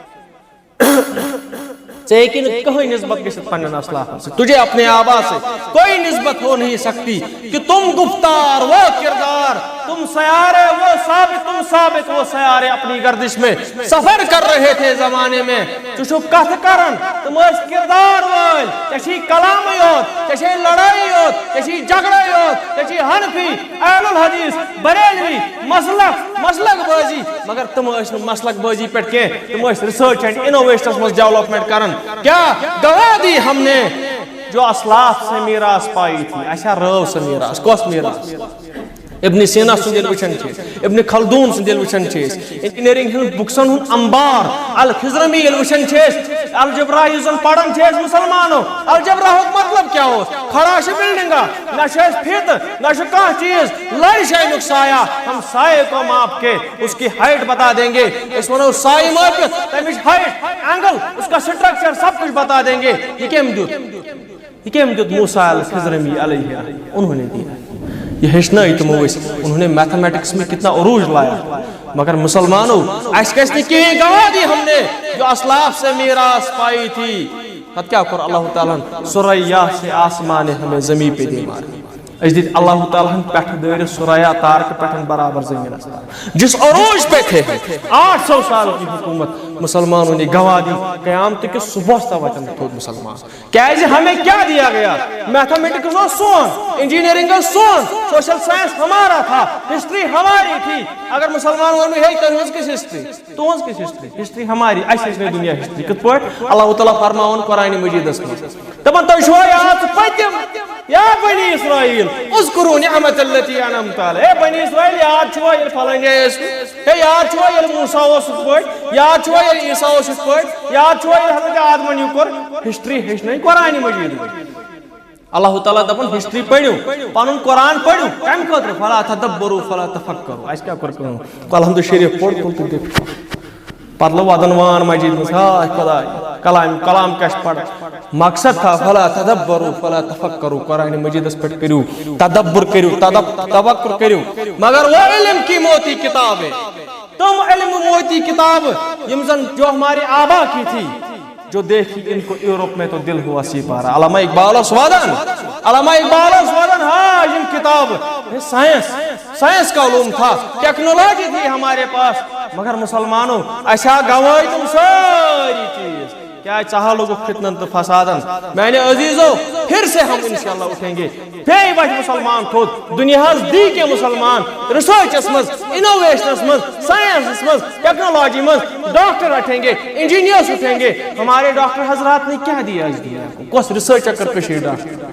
ژےٚ ہیٚکہِ نہٕ کٕہٕنۍ نسبت گٔژھِتھ پننٮ۪ن اسلافن سۭتۍ۔ تجھے اپنے آبا سے کوئی نسبت ہو نہیں سکتی کہ تم گفتار، وہ کردار، تم سیارے، وہ ثابت، تم ثابت، وہ سیارے اپنی گردش میں سفر کر رہے تھے زمانے میں۔ ژٕ چھُکھ کتھ کران، تِم ٲسۍ کردار وٲلۍ۔ ژےٚ چھُے کلامٕے یوت، ژےٚ چھے لڑٲیی یوت، ژےٚ چھُے جھگڑے یوت، ژےٚ چھُے حنفی، اہل الحدیث، بریلوی، مسلک، مسلک بٲزی، مگر تِم ٲسۍ نہٕ مسلک بٲزی پٮ۪ٹھ کینٛہہ، تِم ٲسۍ research and innovation منٛز development کران۔ کیا گواہ دی ہم نے جو اسلاف سے میراث پائی تھی؟ اَسہِ ہا رٲو سۄ میراث۔ کۄس میراث؟ ابن سینا سُنٛد ییٚلہِ وٕچھان چھِ أسۍ، ابن خلدون سُنٛد ییٚلہِ وٕچھان چھِ أسۍ، انجینئرنگ ہٕنٛز بُکسن ہُنٛد انبار الخضرمی ییٚلہِ وٕچھان چھِ أسۍ، الجبرا یُس زن پران چھِ أسۍ مسلمانو، الجبرا ہُک مطلب کیٛاہ اوس؟ کھڑا چھِ بلڈنگا، نہ چھِ اَسہِ فیتہٕ، نہ چھُ کانٛہہ چیٖز، لرِ چھِ اَمیُک سایہ۔ ہم سائے کو ماپ کے اس کی ہائٹ بتا دیں گے۔ أسۍ وَنو سایہِ مٲپِتھ تَمِچ ہائٹ، اینگل، اس کا سٹرکچر، سب کچھ بتا دیں گے۔ یہِ کٔمۍ دیُت؟ یہ کٔمۍ دیُت؟ موسیٰ الخضرمی علیہ، انہوں نے دیا۔ یہ ہیٚچھنٲے تِمو أسۍ، انہوں نے میتھمیٹکس میں کتنا عروج لایا۔ مگر مسلمانو، اَسہِ گژھِ نہٕ کِہیٖنۍ، گواہ دی ہم نے جو اسلاف سے میراث پائی تھی۔ پتہٕ کیٛاہ کوٚر اللہ تعالیٰ ہن؟ ثریا سے آسمان ہمیں زمین پہ دے مارا۔ أسۍ دِتۍ اللہ تعالیٰ ہن پٮ۪ٹھٕ دٲرِتھ ثریا تارکہٕ پٮ۪ٹھ برابر زٔمیٖنَس تل۔ جس عروج پہ تھے، آٹھ سو سال کی حکومت، مسلمانوں نے گواہ دی، قیامت کِس صبحس تام وَتن تھوٚد مسلمان۔ کیازِ ہمیں کیا دیا گیا؟ میتھمیٹکس اوس سون، انجینئرنگ اوس سون، سوشل سائنس ہمارا تھا، ہسٹری ہماری تھی۔ اگر مسلمان ونو، ہے، تُہنٛز کِژھ ہسٹری؟ تُہنٛز کِژھ ہسٹری؟ ہسٹری ہماری، اَسہِ ہیٚچھ نہٕ دُنیا ہسٹری۔ کِتھ پٲٹھۍ؟ اللہ تعالیٰ فرماوان قرآن مجیدس منٛز، دپان، تُہۍ چھِوا یاد سُہ پٔتِم؟ یا بنی اسرائیل، اذکروا نعمت التی انعمت علیکم۔ اے بنی اسرائیل، یاد چھُوا ییٚلہِ فلٲنۍ جایہِ ٲسوٕ؟ ہے، یاد چھُوا ییٚلہِ موسیٰ اوس یِتھ پٲٹھۍ؟ یاد چھُوا ییٚلہِ عیسیٰ اوس یِتھ پٲٹھۍ؟ یاد چھُوا ییٚلہِ حضرت آدمن یہِ کوٚر؟ ہسٹری ہیٚچھنٲے قرآن مجیدٕچ۔ اللہ تعالیٰ دپان، ہسٹری پٔرِو، پنُن قرآن پٔرِو۔ کمہِ خٲطرٕ؟ فلا تدبروا فلا تفکروا۔ اَسہِ کیٛاہ کوٚر کٲم؟ الحمد شریف پوٚر، تُل تہٕ دِتھ۔ پتہٕ لوٚگ ودن وان مسجد منٛز، ہاے خداے، کلام، کلام کیٛاہ چھُ پران؟ مقصد تھا، فلا تدبروا فلا تفکروا، قرآن مجیدس پٮ۪ٹھ کٔرِو تدبر، کٔرِو تدب-، تفکر کٔرِو۔ مگر وہ علم کی موتی کتاب ہے، تم علم موتی کتاب، یم زن جو ہمارے آبا کی تھی، جو دیکھی ان کو یورپ میں تو دل ہوا سی پارا۔ علامہ اقبال اوس ودان، علامہ اقبال اوس ودان، ہاں، یم کتاب، یہ سائنس، سائنس کا علوم تھا، ٹیکنالوجی تھی ہمارے پاس، مگر مسلمانوں، اَسہِ آ گواہی تم سٲری چیز۔ کیا ژاہ لوگُکھ فتنن تہٕ فسادن؟ میانہِ عزیزو، پھر سے ہم انشاءاللہ اٹھیں گے۔ بیٚیہِ وۄتھِ مسلمان تھوٚد، دُنیاہس دی کینٛہہ مسلمان ریسرچس منٛز، انوویشنس منٛز، سائنسس منٛز، ٹیکنالوجی منٛز۔ ڈاکٹر اٹھیں گے، انجینئرس اٹھیں گے۔ ہمارے ڈاکٹر حضرات نے کیا دیا اس دنیا کو؟ کۄس ریسرچ کٔر کٔشیٖرِ ڈاکٹر؟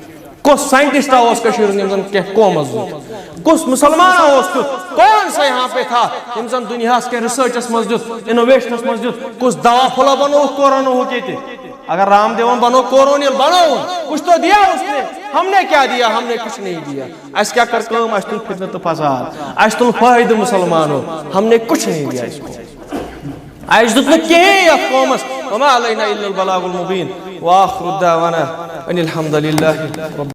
کۄس سائنٹسٹ اوس کٔشیٖرِ ہُنٛد ییٚمۍ زن کینٛہہ قومس دیُت؟ کُس مسلمان اوس تیُتھ؟ کون سا یہاں پہ تھا ییٚمۍ زن دُنیاہس کینٛہہ ریسرچس منٛز دیُت، انوویشنس منٛز دیُت؟ کُس دوا پھوٚلہ بنووُکھ کوروناہُک ییٚتہِ؟ اگر رام دیون بنو کورونیل بنو، کچھ تو دیا اس نے، ہم نے کیا دیا؟ ہم نے کچھ نہیں دیا۔ اَسہِ کیٛاہ کٔر کٲم؟ اَسہِ تُل فتنہٕ تہٕ فساد، اَسہِ تُل فٲیدٕ مسلمانو، ہم نے کچھ نہیں دیا اس کو۔ اَسہِ دیُت نہٕ کِہیٖنۍ یَتھ قومس۔ وما علینا الا البلاغ المبین۔ وآخر دعوانا ان الحمد للہ رب